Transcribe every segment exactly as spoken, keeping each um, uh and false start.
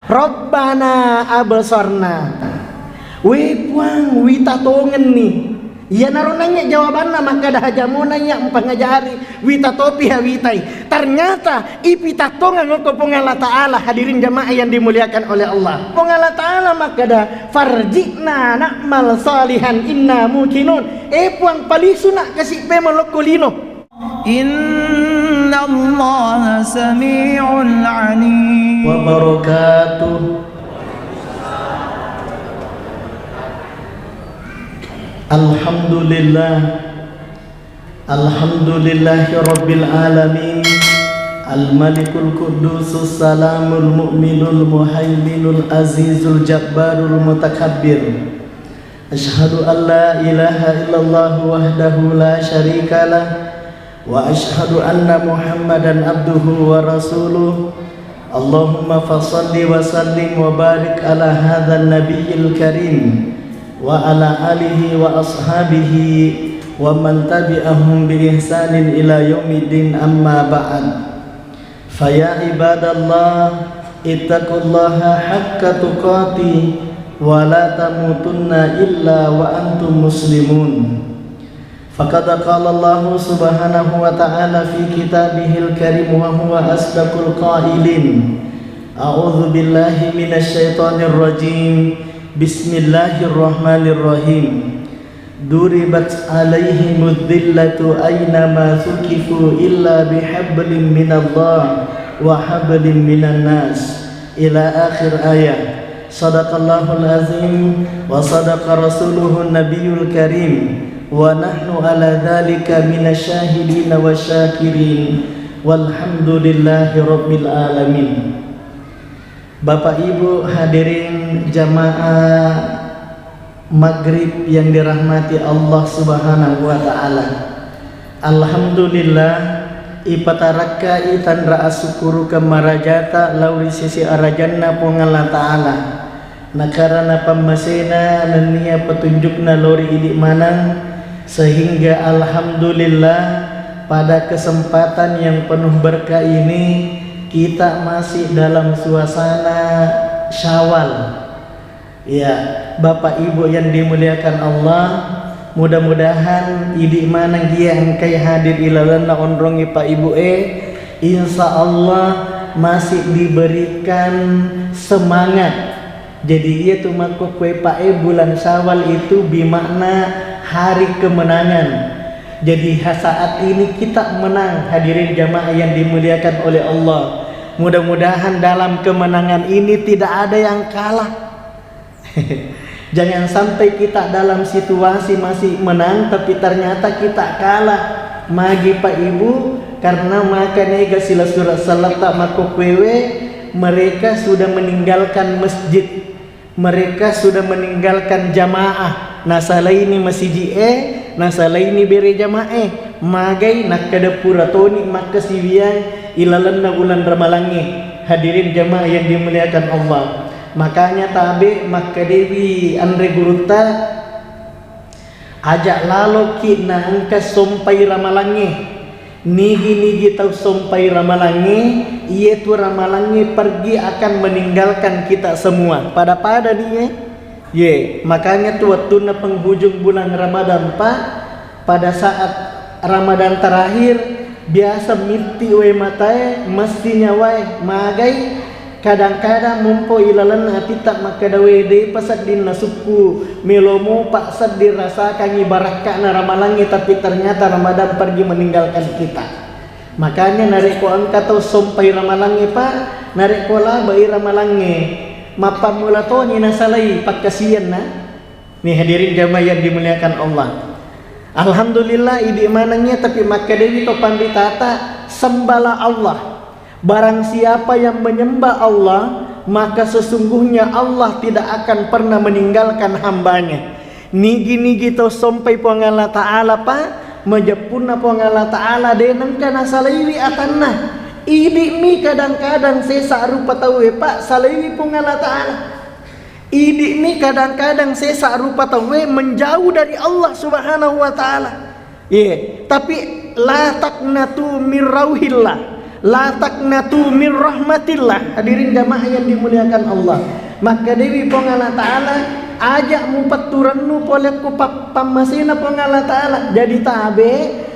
Rabbana absarna. We Puang, wita tongenni. Iyanaro naiya jawabanna makkada, haja mo naiya mpangajari, wita topi ha witai. Ternyata ipitattongeng okko Puang Allah Ta'ala, hadirin jamaah yang dimuliakan oleh Allah. Puang Allah Ta'ala makkada, "Farji'na na'mal salihan inna muqinun." Eh Puang, palisuna kasi pemeng lokko lino. Innallaha sami'un alim. Wabarakatuh. Alhamdulillah. Alhamdulillahi rabbil alamin. Al-Malikul Quddusus Salamul Mu'minul Muhaiminul Azizul Jabbarul Mutakabbir. Asyhadu an la ilaha illallah wahdahu la syarikalah, wa asyhadu anna Muhammadan abduhu wa rasuluh. Allahumma fasalli wa sallim wa barik ala hadzan nabiyil karim wa ala alihi wa ashabihi wa man tabi'ahum bi ihsanin ila yaumiddin, amma ba'd. Faya ibadallah, ittaqullaha haqqa tuqatih wa la tamutunna illa wa antum muslimun. Faqad qala Allahu subhanahu wa ta'ala fi kitabihil karim wa huwa asdaqul qailin. A'udzu billahi minasy syaithanir rajim. Bismillahirrahmanirrahim. Duribat alaihimudz dzillatu ainama thuqifu illa bihablin minallah wa hablin minan nas. Ila akhir ayah. Sadaqallahul azim wa sadaqa rasuluhun nabiyul karim wa nahnu ala dzalika minasy syahidin wasy syakirin walhamdulillahi rabbil alamin. Bapak Ibu hadirin jamaah Maghrib yang dirahmati Allah Subhanahu wa Ta'ala. Alhamdulillah, ipatarakkai tanra asukkurukeng marajata lao ri sisi arajanna Puang Allah Ta'ala. Nakarana pammasena nennia petunjukna lao ri idi maneng, sehingga alhamdulillah pada kesempatan yang penuh berkah ini kita masih dalam suasana Syawal. Ya, Bapak Ibu yang dimuliakan Allah, mudah-mudahan idi maneng iya engkai hadir ilalenna onrongnge Pak Ibu e, insya Allah masih diberikan semangat. Jadi iyatu makkukkuepae bulan Syawal itu bermakna hari kemenangan. Jadi ha-, saat ini kita menang, hadirin jamaah yang dimuliakan oleh Allah. Mudah-mudahan dalam kemenangan ini tidak ada yang kalah. Jangan sampai kita dalam situasi masih menang tapi ternyata kita kalah. Magi Pak Ibu, karena maka nega sila surat salata makkukkuewe, mereka sudah meninggalkan masjid. Mereka sudah meninggalkan jamaah. Nasalaini masiji e, nasalaini bere jamaah e. Magai nakkeda pura toni makkasiwiang ilalenna bulan Ramalangnge. Hadirin jamaah yang dimuliakan Allah. Makanya tabe makkedewi anre gurutta, aja laloki naengka sompai Ramalangnge. Nigi-nigi tau sompai Ramalangnge, iyetu Ramalangnge pergi akan meninggalkan kita semua. Pada-pada ni e. Ye, makanya tu wettunna penghujung bulan Ramadan, Pak, pada saat Ramadan terakhir, biasa mitti wae matae, messi nyawae, magai, kadang-kadang mompo ilalenna atitta makkeda, "We, depa sedding nasukku, melo mopa sedding rasakangi barakka'na Ramalangnge, tapi ternyata Ramadan pergi meninggalkan kita." Makanya narekko engka tau sompai Ramalangnge, Pak, narekko labai Ramalangnge, mappammula toni nasalai pakkasianna. Nih hadirin jamaah yang dimuliakan Allah. Alhamdulillah, idi manengnge tapi makkedewi to panritata, "Sembahlah Allah. Barang siapa yang menyembah Allah, maka sesungguhnya Allah tidak akan pernah meninggalkan hambanya." Nigi-nigi tau sompai Puang Allah Ta'ala, Pak, majeppunna Puang Allah Ta'ala de nengka nasalaiwi atanna. Idi'mi kadang-kadang sesa rupa tauwe, Pak, salaiwi Puang Allah Ta'ala. Idi'mi kadang-kadang sesa rupa tauwe menjauh dari Allah Subhanahu wa Ta'ala. Ye, tapi la taqnatu min rauhillah. La taqnatu min rahmatillah. Hadirin jamaah yang dimuliakan Allah. Makkedawi Puang Allah Ta'ala, aja mupetturennu pole ku pa-, pammasena Puang Allah Ta'ala. Jadi tabe,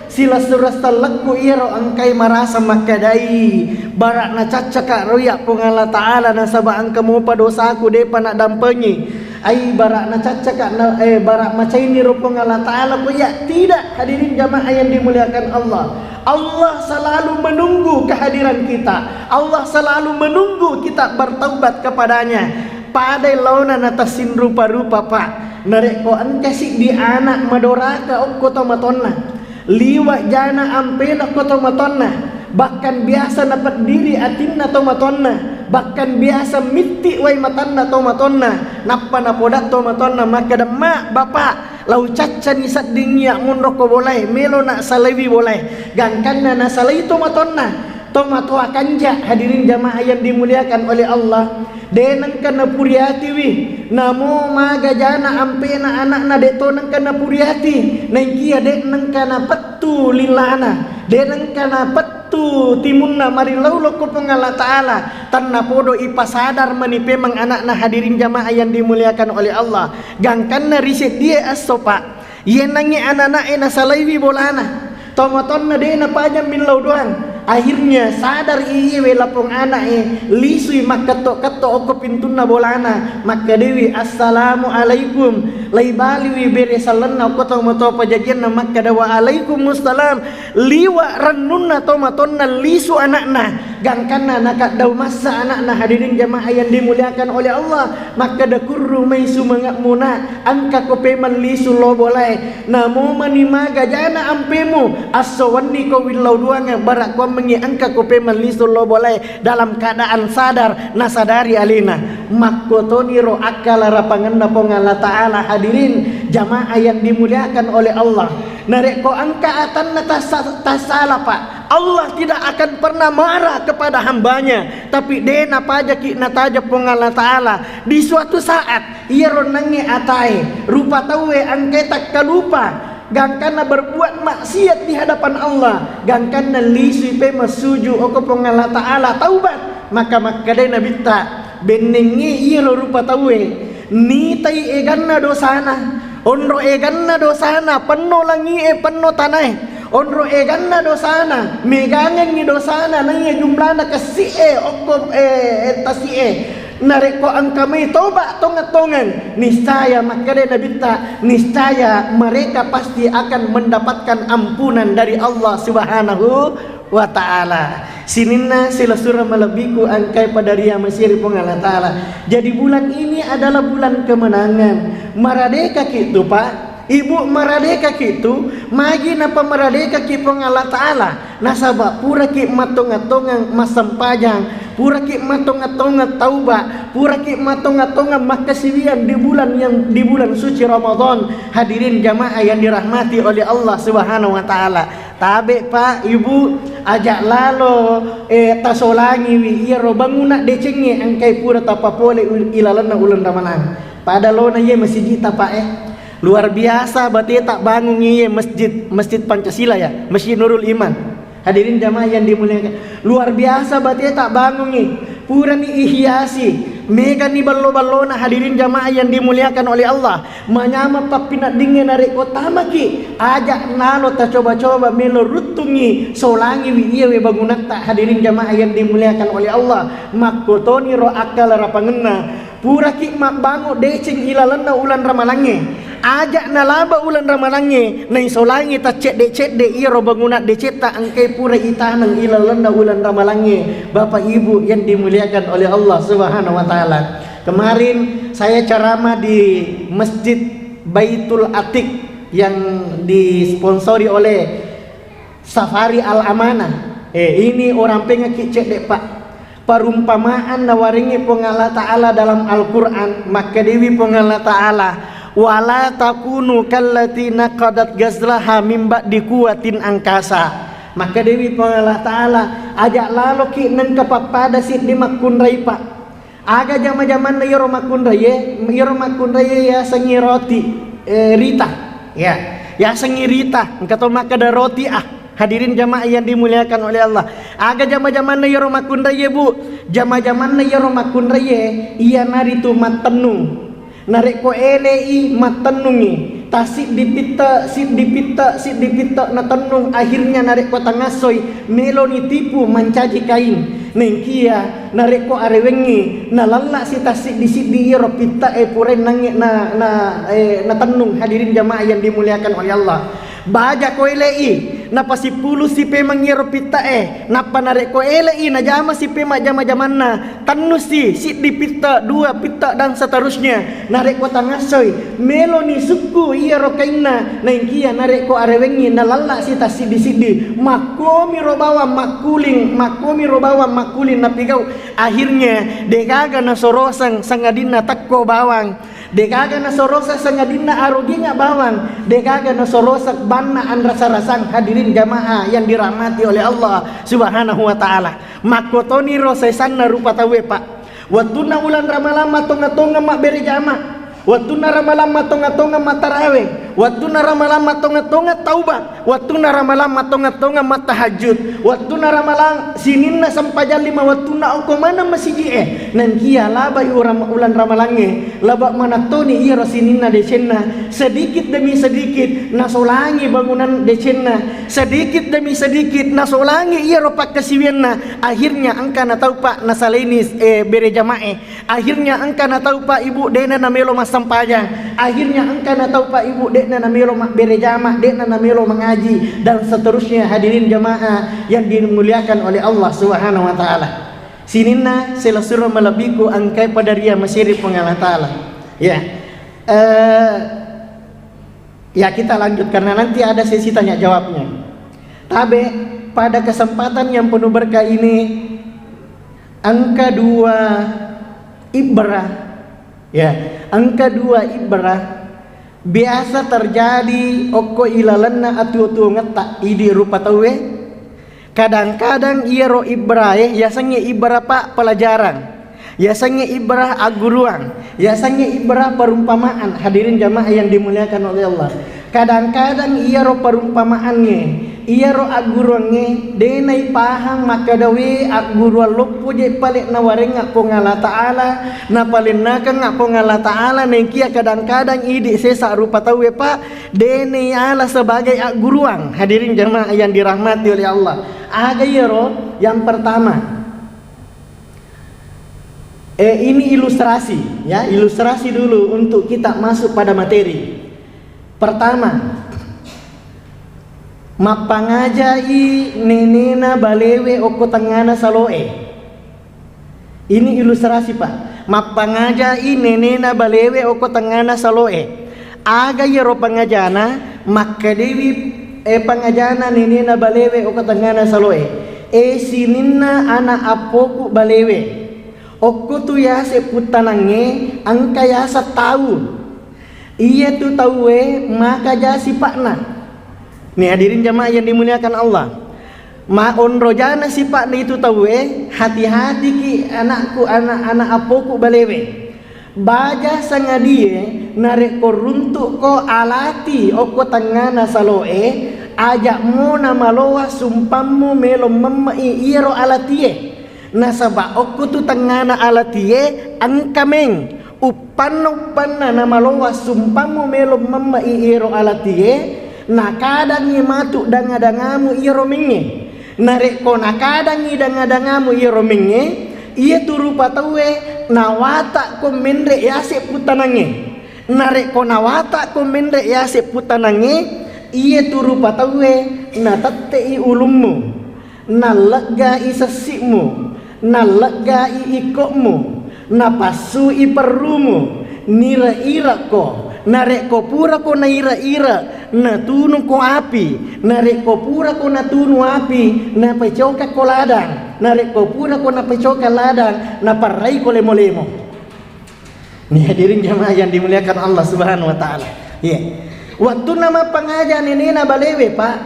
silessureng sellekku iyaro engkai marasa makkedai, bara nacaccaka ro iya Puang Allah Ta'ala nasaba engka mopa dosaku depa nadampengi. Ai, bara nacaccaka na, eh, bara macaini ro Puang Allah Ta'ala ko iya. Tidak, hadirin jamaah yang dimuliakan Allah. Allah selalu menunggu kehadiran kita. Allah selalu menunggu kita bertaubat kepadanya. Padai laona natassinrupa-rupa, Pak. Narekko engka siddi anak madoraka okko tomatonna, liwa jana ampena okko tomatonna, bahkan biasa napeddiri atinna tomatonna, bahkan biasa mitti wai matanna tomatonna, nappa napoda tomatonna makkeda, "Ma, Bapak, lau caccani sedding iya monro ko bolae, melo na salaiwi bolae." Gangkanna nasalai tomatonna, tomatoa kanja, hadirin jamaah yang dimuliakan oleh Allah, de nengka napuriatiwi. Namo maga jana ampena anakna de to nengka napuriati, naengkia de nengka napettu lilana, de nengka napettu timunna marillau lokko Puang Allah Ta'ala. Tannapodo ipasadar mani pemeng anakna, hadirin jamaah yang dimuliakan oleh Allah. Gangkanna ri seddie esso, Pak, iye nangnge anak-anak'e nasalaiwi bolana. Tomatonna de napajang millau doang. Akhirnya sadar iyewe lapong anak'e, lisui makketto-ketto okko pintunna bolana, makkedewi, "Assalamualaikum." Laibaliwi bere sallenna okko tomatoa pajajianna makkeda, "Waalaikumsalam." Liwa rennunna tomatonna lisu anakna. Gangkanna nakaddau massa anakna, hadirin jamaah yang dimuliakan oleh Allah, makkeda, "Kurru mai sumange'mu, Nak, engka ko pemeng lisu lo bolae. Namo mani maga jana ampemu, esso wenni ko willau duangeng, bara kuammengngi engka ko pemeng lisu lo bolae dalam keadaan sadar, nasadari alena." Makkotoniro akkala rapangenna Puang Allah Ta'ala, hadirin jamaah yang dimuliakan oleh Allah. Narekko engka atanna tassa-, tassala, Pak, Allah tidak akan pernah marah kepada hambanya, tapi de napajaki nataja Puang Allah Ta'ala. Di suatu saat, iyaro nangnge atae, rupa tauwe engkae takkalupa, gangkanna berbuat maksiat di hadapan Allah, gangkanna lisui pe massuju okko Puang Allah Ta'ala, taubat. Maka makkedai Nabitta, bennengnge iyaro rupa tauwe, nitai eganna dosana, onro eganna dosana, penno langi'e, penno tanae, onro eganna dosana, megangengngi dosana, naiya jumlana kessi'e okko, eh, eh, tasi'e. Narekko engka mai toba tongeng-tongeng, niscaya, makkeda Nabitta, niscaya mereka pasti akan mendapatkan ampunan dari Allah Subhanahu wa Ta'ala. Sininna silessureng malebbiku engkae pada riamasiri Puang Allah Ta'ala. Jadi bulan ini adalah bulan kemenangan. Maradekaki tu, Pak. Ibu, maradekaki tu, magi napamaradekaki Puang Allah Ta'ala? Nasaba puraki mattongeng-tongeng massempajang, puraki mattongeng-tongeng tauba, puraki mattongeng-tongeng makkasiwiang di bulan yang, di bulan suci Ramadan. Hadirin jamaah yang dirahmati oleh Allah Subhanahu wa Ta'ala. Tabe, Pak, Ibu, aja lalo, eh, tasolangiwi iyaro banguna decengnge engkai pura tapapole ul-, ilalenna uleng Ramalang. Pada lona iye masijita, Pak, eh. Luar biasa bateta bangungngi iye masjid, Masjid Pancasila ya, Masjid Nurul Iman. Hadirin jamaah yang dimuliakan. Luar biasa bateta bangungngi. Purani ihiasi, megani ballo-ballona, hadirin jamaah yang dimuliakan oleh Allah. Manyameng pappinaddingnge narekko tamaki, aja nalo tacoba-coba melo ruttungngi, solangiwi iyawe bangunatta, hadirin jamaah yang dimuliakan oleh Allah. Makkotoniro akkala rapangenna. Puraki mabbangu deceng ilalenna uleng Ramalangnge. Aja nalaba uleng Ramalangnge, naisolangi taccedde-cedde iyaro banguna decetta engkai pura itaneng ilalenna uleng Ramalangnge. Bapak Ibu yang dimuliakan oleh Allah Subhanahu wa Ta'ala. Kemarin saya ceramah di Masjid Baitul Atiq yang disponsori oleh Safari Al Amanah. Eh, ini orang pengaki cedde, Pak. Perumpamaan nawarengngi Puang Allah Ta'ala dalam Al-Quran, makkedewi Puang Allah Ta'ala, "Wala takunu kallati naqadat ghazlaha min ba'di quwwatin ankasa." Makkedewi Puang Allah Ta'ala, aja laloki nengka pappada siddi makkunrai, Pak. Aga jama-jamanna iyaro makkunraie, iyaro makkunraie yasengngi roti, eh, rita. Ya, yasengngi rita, engka to makkeda roti ah. Hadirin jamaah yang dimuliakan oleh Allah, aga jama-jamanna iyaro makkunraiye, Bu? Jama-jamanna iyaro makkunraiye iyanaritu mattennung. Narekko ele'i mattennungngi, tassiddi pitte, siddi pitte, siddi pitte natennung, akhirnya narekko tangassoi, meloni tipu mancaji kain. Naengkiya narekko arewengngi, nalalla sitassiddi-siddi iyaro pitte'e purae nangnge na, na, eh, natennung, hadirin jamaah yang dimuliakan oleh Allah. Baja ko ele'i, napasippulu sipemeng iyaro pitte'e, nappa narekko ele'i najama sipemeng jama-jamanna, tennusi siddi pitte, dua pitte, dan seterusnya. Narekko tangassoi, meloni sukku iyaro kainna, naengkiya narekko arewengngi nalalla sitassiddi-siddi, makkomiro bawang makkuling, makkomiro bawang makkuling napigau. Akhirnya degaga nasorosang sangadinna tekko bawang. Degaga nasorosang sangadinna aruginga bawang, degaga nasorosang banna anrasa-rasang, hadirin jamaah yang dirahmati oleh Allah Subhanahu wa Ta'ala. Makkotoniro sesanna rupa tauwe, Pak. Wettunna uleng Ramalang matonga-tonga mabbere jama, wettunna Ramalang matonga-tonga mattarawe, wettunna Ramalang matonga-tonga taubat, wettunna Ramalang matonga-tonga mattahajud, wettunna Ramalang sininna sempajang lima wettunna okko maneng masiji'e. Nengkiya labai uram-, uleng Ramalangnge, laba manattoni iyaro sininna decenna, sedikit demi sedikit nasolangi bangunan decenna, sedikit demi sedikit nasolangi iyaro pakkasiwianna. Akhirnya engka natau, Pak, nasaleni, eh, bere jama'e. Akhirnya engka natau, Pak, Ibu, de'na namelo massempajang. Akhirnya engka natau, Pak, Ibu, de'na namelo mabbere jama, de'na namelo mangaji, dan seterusnya, hadirin jamaah yang dimuliakan oleh Allah Subhanahu wa Ta'ala. Sininna selessureng malebbiku engkai pada ria masiri Puang Allah Ta'ala. Ya. Eh, ya, kita lanjut karena nanti ada sesi tanya jawabnya. Tabe, pada kesempatan yang penuh berkah ini, engka dua ibrah, ya, engka dua ibrah biasa terjadi okko ilalenna atuo-tuongetta idi rupa tauwe. Kadang-kadang iyaro ibrae yasengnge ibrah, Pak, pelajaran, yasengnge ibrah agguruang, yasengnge ibrah perumpamaan. Hadirin jamaah yang dimuliakan oleh Allah, kadang-kadang iyaro perumpamaangnge, iyaro agguruangnge de naipahang makkadawe agguruang loppo je pale nawarengnga Puang Allah Ta'ala, napalennakengnga Puang Allah Ta'ala, nengkia kadang-kadang idi sesa rupa tauwe, Pak, de naiala sebagai agguruang. Hadirin jamaah yang dirahmati oleh Allah, aga iyaro? Yang pertama, eh, ini ilustrasi, ya, ilustrasi dulu untuk kita masuk pada materi. Pertama, mappangajai nenena balewe okko tengngana saloe. Ini ilustrasi, Pak. Mappangajai nenena balewe okko tengngana saloe. Aga iyaro pangajana? Makkadewi, eh, pangajana nenena balewe okko tengngana saloe, eh, sininna ana appoku balewe. Okko tu yase puttanangnge engka yaseng tau. Iyatu tauwe makaja sipa'na. Nih, hadirin jamaah yang dimuliakan Allah, ma onrojana sipa'na itu tauwe, hati-hatiki anakku, anak-anak appoku balewe. Baja sangadie narekko runtu'ko alati okko tengngana saloe, ajakmo namalowa sumpammu melo memme'i iyaro alatie. Nasaba okko tu tengngana alatie engka meng uppanna-uppanna namalowa sumpammu melo memme'i iyaro alatie, nakadangngi matu danga-dangamu iyaro mengnge. Narekko nakadangngi danga-dangamu iyaro mengnge, iyatu rupa tauwe nawata'ko menre yase puttanangnge. Narekko nawata'ko menre yase puttanangnge, iyatu rupa tauwe natette'i ulummu. Nalleggai sessi'mu, nalleggai ikko'mu, napassui perrumu, nire-irekko. Narekko purako naire-ire, natunuko api. Narekko purako natunu api, napacokakko ladang. Narekko purako napacokang ladang, naparraiko lemo-lemo. Nih, hadirin jamaah yang dimuliakan Allah Subhanahu wa Ta'ala. Iya. Wettunna mappangaja nenena balewe, Pak,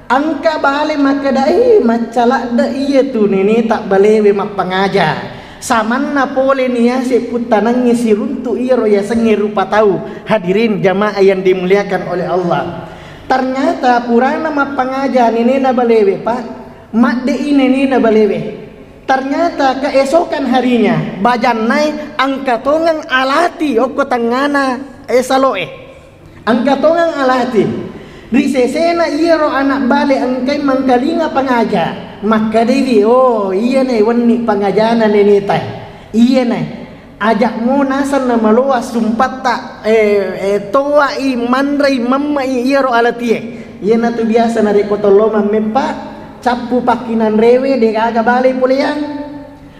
engka bale makkeda, "Eh, macca ladde iyatu neneta balewe mappangaja." Samanna pole ni yase puttanangnge siruntu iyaro yasengnge rupa tau. Hadirin jamaah yang dimuliakan oleh Allah. Ternyata purana mappangaja nenena balewe, Pak, madde'i nenena balewe. Ternyata keesokan harinya, bajannae engka tongeng alati okko tengngana, eh, saloe. Engka tongeng alati. Ri sesena iyaro anak bale engkai mangkalinga pangaja, makkedaiwi, "Oh, iyana wenni pangajana neneta. Iyana." Aja'mo naseng namaloa sumpatta, eh, eh, towa'i manrei mamma'i iyaro alatie. Iyanatu biasa narekko tollo mammeppa, cappu pakkinanrewe, degaga bale poleang.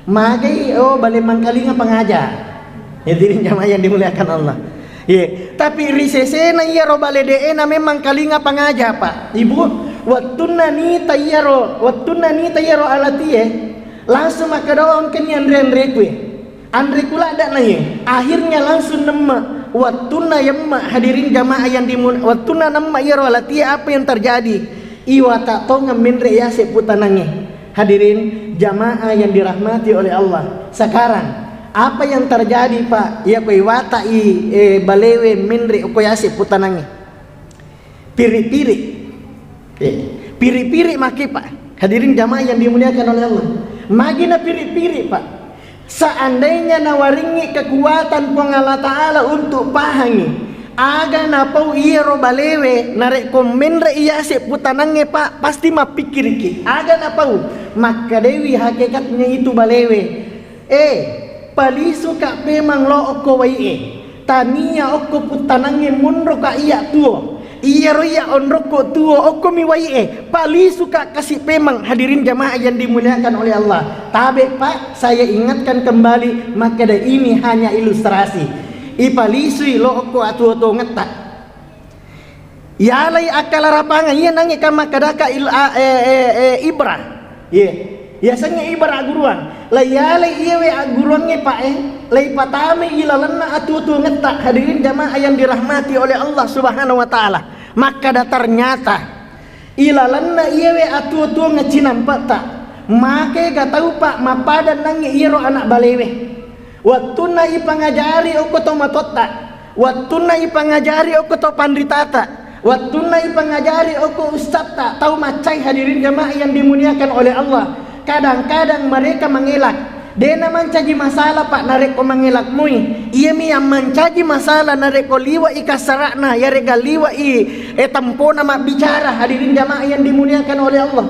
Magai, oh, bale mangkalinga pangaja. Hadirin jamaah yang dimuliakan Allah. Ye, tapi ri sesena iyaro bale de'e na memang kalinga pangaja, Pak. Ibu, wettunna nita iyaro, wettunna nita iyaro alatie, langsung makkeda, "Oh, engkani anre-anreku e." Anre kula dak na ye. Akhirnya langsung nemme. Wettunna yemme, hadirin jamaah yang dimun-, wettunna nemme iyaro alatie, apa yang terjadi? Iwata tongeng menre yase putanange. Hadirin jamaah yang dirahmati oleh Allah. Sekarang, apa yang terjadi, Pak? Iya ko iwata i, eh, balewe menre ko yase putanange. Piri-piri. Eh, piri-piri maki, Pak. Hadirin jamaah yang dimuliakan oleh Allah. Magi na piri-piri, Pak. Seandainya nawaringngi kekuatan Puang Allah Ta'ala untuk pahangi, aga napau iyaro balewe, narekko menre iyase putanangnge, Pak, pasti mappikkiriki. Aga napau, makkedaiwi hakikatnya itu balewe. Eh, palisuka pemang lo okko wai'e. Tania okko puttanangnge monroka iya tuo. Iyaro iya onrokko tuo okkomi wai'e. Palisuka kasi pemang, hadirin jamaah yang dimuliakan oleh Allah. Tabe, Pak, saya ingatkan kembali, makkeda ini hanya ilustrasi. Ipalisui lo okko atuo tongetta. Yalai akkalarapangeng, iya nangnge kammakkedaka il-, a-, e, e, e, ibra. Ye. Yasengnge ibra agguruang. Lai yalai iyewe agguruangnge, Pak, e, lai patamai ilalenna atuo-tuongetta, hadirin jamaah yang dirahmati oleh Allah Subhanahu wa Ta'ala. Makkeda ternyata ilalenna iyewe atuo-tuongeng cinampetta, make ga tau, Pak, mappada nangnge iyaro anak balewe. Wettunna ipangajari okko to matotta, wettunna ipangajari okko to panritata, wettunna ipangajari okko ustadta, tau maccai, hadirin jamaah yang dimuliakan oleh Allah. Kadang-kadang mereka mengelak. Dena mancaji masalah, Pak, narekko mengelak mui. Iyami yang mancaji masalah narekko liwa i kassarakna, yarega liwa i, eh, tempona mabbicara, hadirin jamaah yang dimuliakan oleh Allah.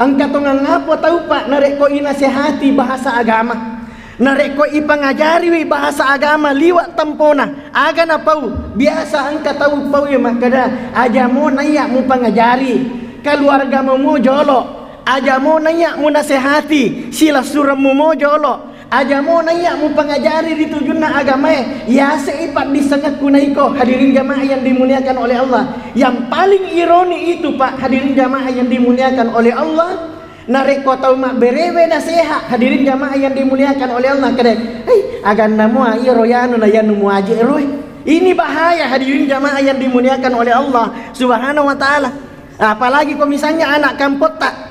Engka tongeng apa tau, Pak, narekko inasehati bahasa agama? Narekko ipangajariwi bahasa agama liwa tempona, aga napau? Biasa engka tau pau iya makkeda, "Aja mo naiya mupangajari, keluargamu mo jolo. Aja mo naiya munasehati, silessuremmu mo jolo. Aja mo naiya mupangajari ri tujunna agamae, yase'i paddissengekku naiko." Hadirin jamaah yang dimuliakan oleh Allah. Yang paling ironi itu, Pak, hadirin jamaah yang dimuliakan oleh Allah, narekko tau mabberewe naseha, hadirin jamaah yang dimuliakan oleh Allah, kede, "Hei, aganna mua iyaro yanu na yanu muaje roe." Ini bahaya, hadirin jamaah yang dimuliakan oleh Allah Subhanahu wa Ta'ala. Apalagi ko misalnya anak kampotta,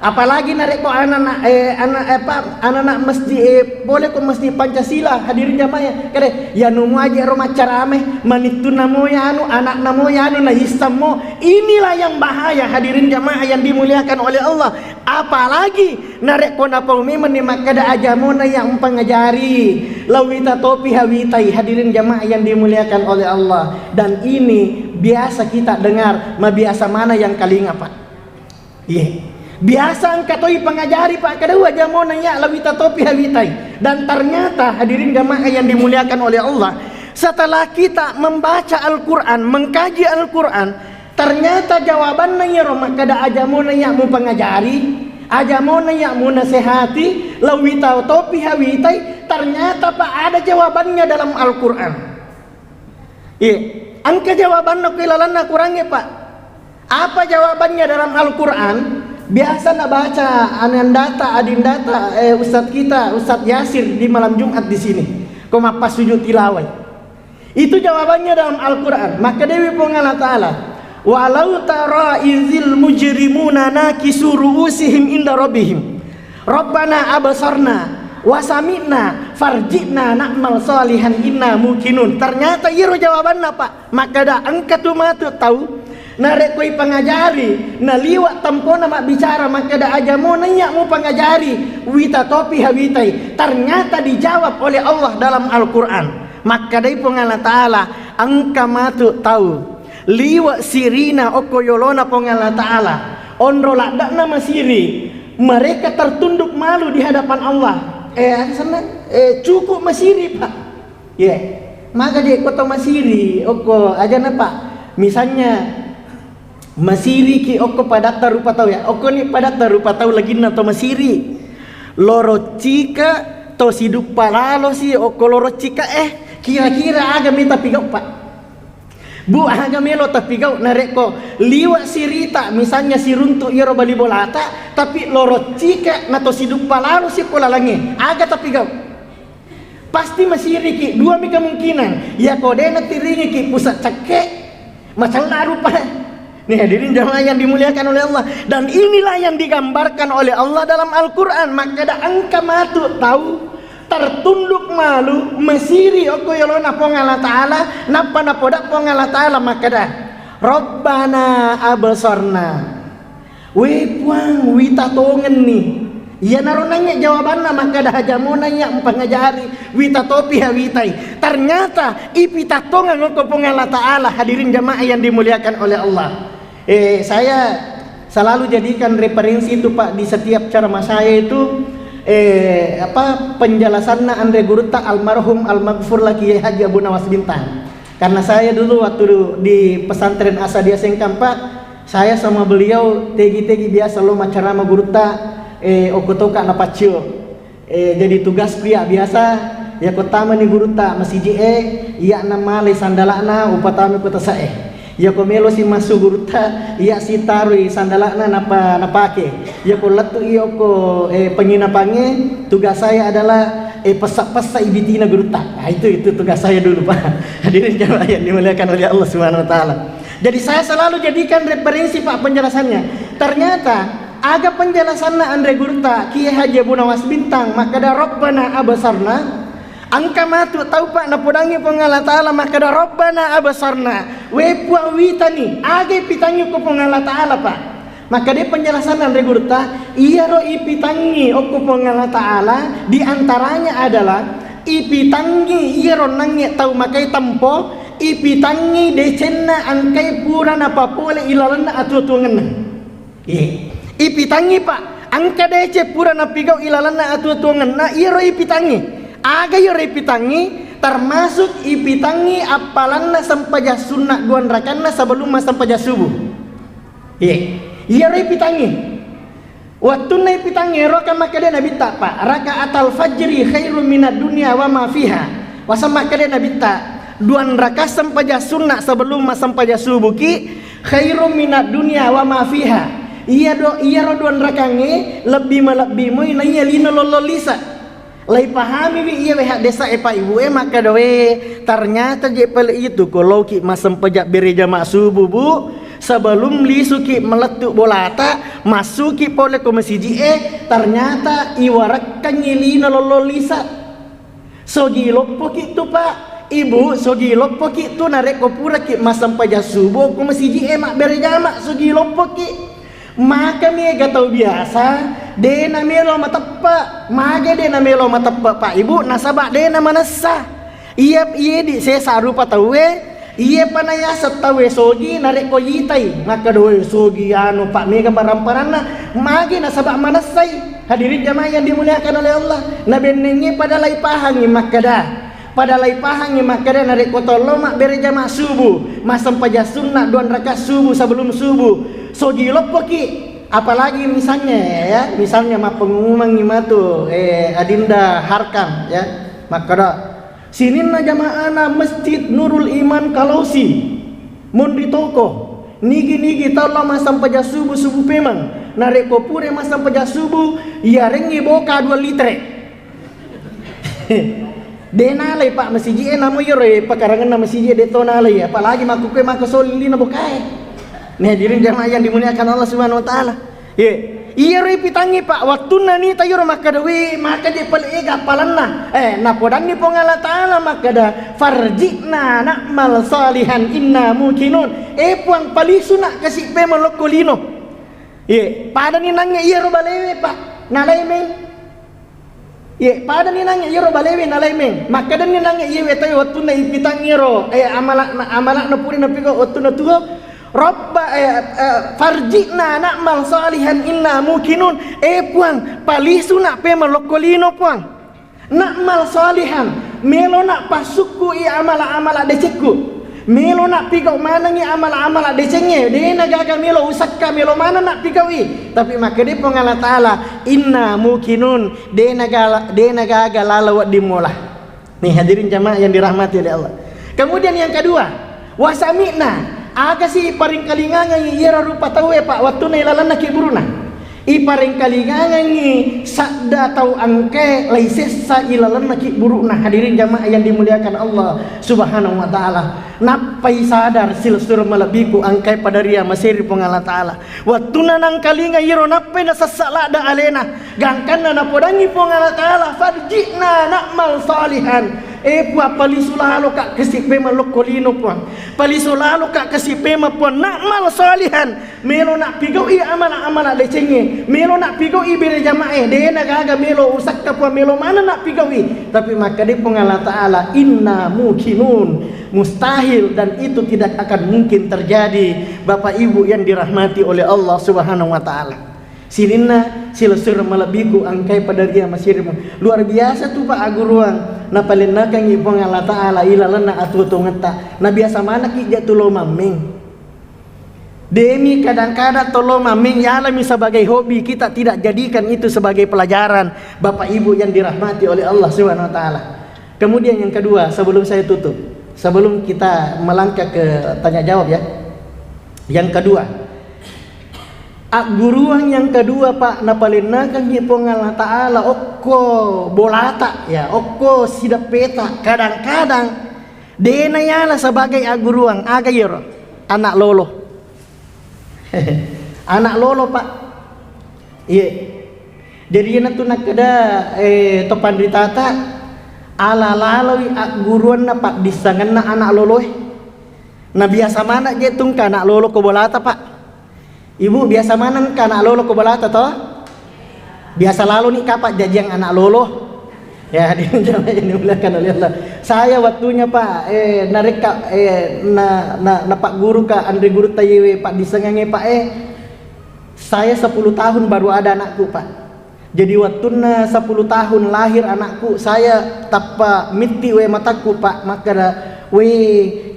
apalagi narekko anak-anak, eh, anak, eh, apa, anak-anak masjid, eh, boleh ko masjid Pancasila, hadirin jamaah ya, kede, yanu muaje ro maccarame, manittunna mo yanu, anakna mo yanu, na hissam mo. Inilah yang bahaya, hadirin jamaah yang dimuliakan oleh Allah. Apalagi narekko napau memenni makkeda, "Aja mo naiya mpangajari, lawita topi hawitai." Hadirin jamaah yang dimuliakan oleh Allah. Dan ini biasa kita dengar, mabiasa mana yang kalinga, Pak. Iya. Biasa engka toi pangajari, Pak, kedau, "Aja mo naiya lawita topi hawitai." Dan ternyata, hadirin jamaah yang dimuliakan oleh Allah, setelah kita membaca Al-Quran, mengkaji Al-Quran, ternyata jawabanna iyaro makkeda, "Aja mo naiya mupangajari, aja mo naiya munasehati, lawita topi hawitai." Ternyata, Pak, ada jawabannya dalam Al-Quran. Iya, engka jawabanna ko ilalanna Qurangnge, Pak. Apa jawabannya dalam Al-Quran? Biasa nabaca anandata, adindata, eh, ustadz kita, Ustadz Yasir di malam Jumat di sini. Ko mappasujud tilawai. Itu jawabannya dalam Al-Quran. Makkedai Puang Allah Ta'ala, "Walau tara izil mujrimuna nakisu ru'usihim inda rabbihim. Rabbana absarna wa sami'na farji'na na'mal salihan inna muqinun." Ternyata iyaro jawabanna, Pak. Makkeda engka tu matu tau Narekko ipangajari, naliwa' tempona mabbicara, makkeda, "Aja mo naiya' mupangajari, wita topi hawitai." Ternyata dijawab oleh Allah dalam Al-Quran. Makkedai Puang Allah Ta'ala, "Engka matu tau liwa' sirina okko yolona Puang Allah Ta'ala, onro ladda'na masiri, mereka tertunduk malu di hadapan Allah." Eh, asenna, eh, cukup masiri, Pak. Ye, maga je ko to masiri, okko ajana, Pak. Misalnya masiri ki okko padatta rupa tau, ya. Okko ni padatta rupa tau laginna to masiri. Loro cika to siduppa lalo si okko loro cika, eh, kira-kira aga mi tapigau, Pak? Bu, aga melo tapigau narekko liwa' sirita, misalnya siruntu' iyaro bali bolata, tapi loro cika na to siduppa lalo si okko lalangnge. Aga tapigau? Pasti masiriki, dua mi kemungkinan. Yako de' natiringiki pusat cakke, macella rupa. Nih, hadirin jamaah yang dimuliakan oleh Allah. Dan inilah yang digambarkan oleh Allah dalam Al-Quran. Makkeda engka matu tau tertunduk malu, masiri okko yolona Puang Allah Ta'ala, nappa napoda Puang Allah Ta'ala makkeda, "Rabbana absarna." We Puang, wita tongenni. Iyanaro nangnge jawabanna, makkeda, "Aja mo naiya' mpangajari, wita topi hawitai." Ternyata ipitattongeng okko Puang Allah Ta'ala, hadirin jamaah yang dimuliakan oleh Allah. Eh, saya selalu jadikan referensi itu, Pak, di setiap ceramah saya itu, eh, apa, penjelasanna anre gurutta almarhum almaghfur laki Haji Abu Nawas Bintang. Karena saya dulu waktu di pesantren Asadia Sengkang, Pak, saya sama beliau tegi-tegi biasa lo maccarama gurutta, eh, okko toka na paccio. Eh, jadi tugasku iya biasa, yako tamani gurutta masiji e, iya na malai sandala'na upatama ko tasa e. Yako melo si massu gurutta, iya si taroi sandala'na napa-, napake. Yako lettu i okko, eh, penginapangnge, tugas saya adalah, eh, pessa-pessa i bitina gurutta. Nah, itu, itu tugas saya dulu, Pak. Hadirin jamaah yang dimuliakan oleh Allah Subhanahu wa Ta'ala. Jadi, saya selalu jadikan referensi, Pak, penjelasannya. Ternyata, aga penjelasanna anre gurutta, Kiai Haji Abu Nawas Bintang, makkeda, "Rabbana absarna." Engka matu tau, Pak, napodangngi Puang Allah Ta'ala, makkeda, "Rabbana absarna." We Puang, witani, aga ipitangngi ko Puang Allah Ta'ala, Pak? Makkeda penjelasanna anre gurutta, iyaro ipitangngi okko Puang Allah Ta'ala, di antaranya adalah ipitangngi iyaro nangnge tau makai tempo, ipitangngi decenna engkai pura napapole ilalenna atuo-tuongenna. Iye. Ipitangngi, Pak, engka deceng pura napigau ilalenna atuo-tuongenna, iyaro ipitangngi. Aga iyaro ipitangngi? Termasuk ipitangngi appalanna sempajang sunna dua rakanna sebelum massempajang subuh. Iye, iyaro ipitangngi. Wettunna ipitangngi ero kan makkeda Nabitta, Pak, "Raka'atal fajri khairum minad dunya wa ma fiha." Waseng makkeda Nabitta, "Duan raka sempajang sunna sebelum massempajang subuh ki khairum minad dunya wa ma fiha." Iya do, iyaro duan rakangnge lebbi malebbi moi naiya lino lollong lisa. Laipahamiwi iyawe haddesa e, Pak, Ibu e, makkeda, "We, ternyata je pale itu ko loki massempajang berejama subuh, Bu, sebelum lisuki melettu bolata, massuki pole ko masiji e, ternyata iwarekkangngi lino lollong lisa." Sogi loppoki tu, Pak, Ibu, sogi loppoki tu narekko puraki massempajang subuh ko masiji e mabberejama, sogi loppoki. Makami ega tau biasa, de namelo mateppe. Maga de namelo mateppe, Pak, Ibu? Nasaba de namanessa. Iya, iya di sesa rupa tauwe, iya pa nayaseng tauwe sogi narekko yitai. Makkeda, "We, sogi anu, Pak, mega baramparanna." Magi nasaba manessai. Hadirin jamaah yang dimuliakan oleh Allah. Nabennengngi pada laipahangngi makkeda. Pada laipahangngi makkeda narekko tollo mabbere jama subuh, massempajang sunna duan raka subuh sebelum subuh, sogi loppoki. Apalagi misalnya ya, misalnya mappengumangngi matu, eh, Adinda Harkam ya, makkeda, "Sininna jamaana Masjid Nurul Iman Kalosi, monri toko, nigi-nigi tollo massempajang subuh, subuh pemeng. Narekko pura massempajang subuh, iyarengngi boka dua litre." De nalai, Pak, masiji e, namo iyaro e pakarangenna masiji e de to nalai, apalagi makkukkue maka solli na bokae. Nah, hadirin jamaah yang dimuliakan Allah Subhanahu wa Ta'ala. Ye. Iyaro ipitangngi, Pak, wettunna nita iyaro makkeda, "We, maka je pale ega appalanna." Eh, napodanni Puang Allah Ta'ala makkeda, "Farji'na na'mal salihan inna muqinun." Eh, Puang, palisuna kasi pemeng lokko lino. Iye, padani nangnge iyaro balewe, Pak, nalaimeng. Iye, padani nangnge iyaro balewe nalaimeng. Makkedani nangnge iyewe taue wettunna ipitangngi ro, eh, amala-, amala'na pura napigau wettunna tuo. Robba, eh, eh, farji'na na'mal salihan inna muqinun. Eh, Puang, palisuna pemeng lokko lino, Puang. Na'mal salihan, melona passukku i amala-amala decekku. Melona pigau manengi amala-amala decengnge. Dena gaga melo usakka, melo manenna pigau i. Tapi makkeda Puang Allah Ta'ala, "Inna muqinun." Dena gala-, dena gaga lalo wedding mola. Nih, hadirin jamaah yang dirahmati oleh Allah. Kemudian yang kedua, wasami'na, aga si iparingkalingangengi iyaro rupa tauwe, Pak, wettunna ilalenna kibburuna. Iparingkalingangengi sadda tau engkae laisessa ilalenna kibburuna, hadirin jamaah yang dimuliakan Allah Subhanahu wa Ta'ala. Nappai sadar silessureng malebbiku engkae padaria maseri Puang Allah Ta'ala. Wettunna nangkalinga iyaro nappai nasessa ladde alena. Gangkanna napodangngi Puang Allah Ta'ala, "Farji'na na'mal salihan." Eh, Puang, palisu laloka kasi pemeng lokko lino, Puang. Palisu laloka kasi pemeng, Puang, na'mal salihan. Melona pigau'i amala-amala decengnge. Melona pigau'i bere jamae. Dena gaga melo usakka, Puang, melo manenna pigau'i. Tapi makkeda Puang Allah Ta'ala, "Inna muqinun." Mustahil dan itu tidak akan mungkin terjadi, Bapak Ibu yang dirahmati oleh Allah Subhanahu wa Ta'ala. Sininna silessureng malebbiku engkae padaria masirimu. Luar biasa tu, Pak, agguruang napalennakengngi Puang Allah Ta'ala ilalenna atuo-tuongetta. Na biasa manekki ja tu lo mammeng. Demi kadang-kadang to lo mammeng, yalami sebagai hobi, kita tidak jadikan itu sebagai pelajaran, Bapak Ibu yang dirahmati oleh Allah Subhanahu wa Ta'ala. Kemudian yang kedua, sebelum saya tutup, sebelum kita melangkah ke tanya jawab ya. Yang kedua, agguruang yang kedua, Pak, napalennakengngi Puang Allah Ta'ala okko bolata, ya, okko sideppeta. Kadang-kadang dena yala sebagai agguruang, aga iyaro? Anak lolo. Anak lolo, Pak. Iye. Jadi iyanatu nakkeda, eh, to panritata, ala laloi agguruanna paddissengenna anak loloe. Na biasa maneng je tungka anak lolo ko bolata, Pak. Ibu, biasa maneng ka anak lolo ko bolata to? Biasa laloni ka, Pak, jajiang anak lolo. Ya, hadirin jamaah yang dimuliakan oleh Allah. Saya waktunya, Pak, eh, narekka, eh, na, na, napagguru ka anre guru tayewe paddissengengnge, Pak, eh. Saya sepuluh tahun baru ada anakku, Pak. Jadi, wettunna sepuluh tahun lahir anakku, saya tappa mitti we matakku, Pak, makkeda, "We,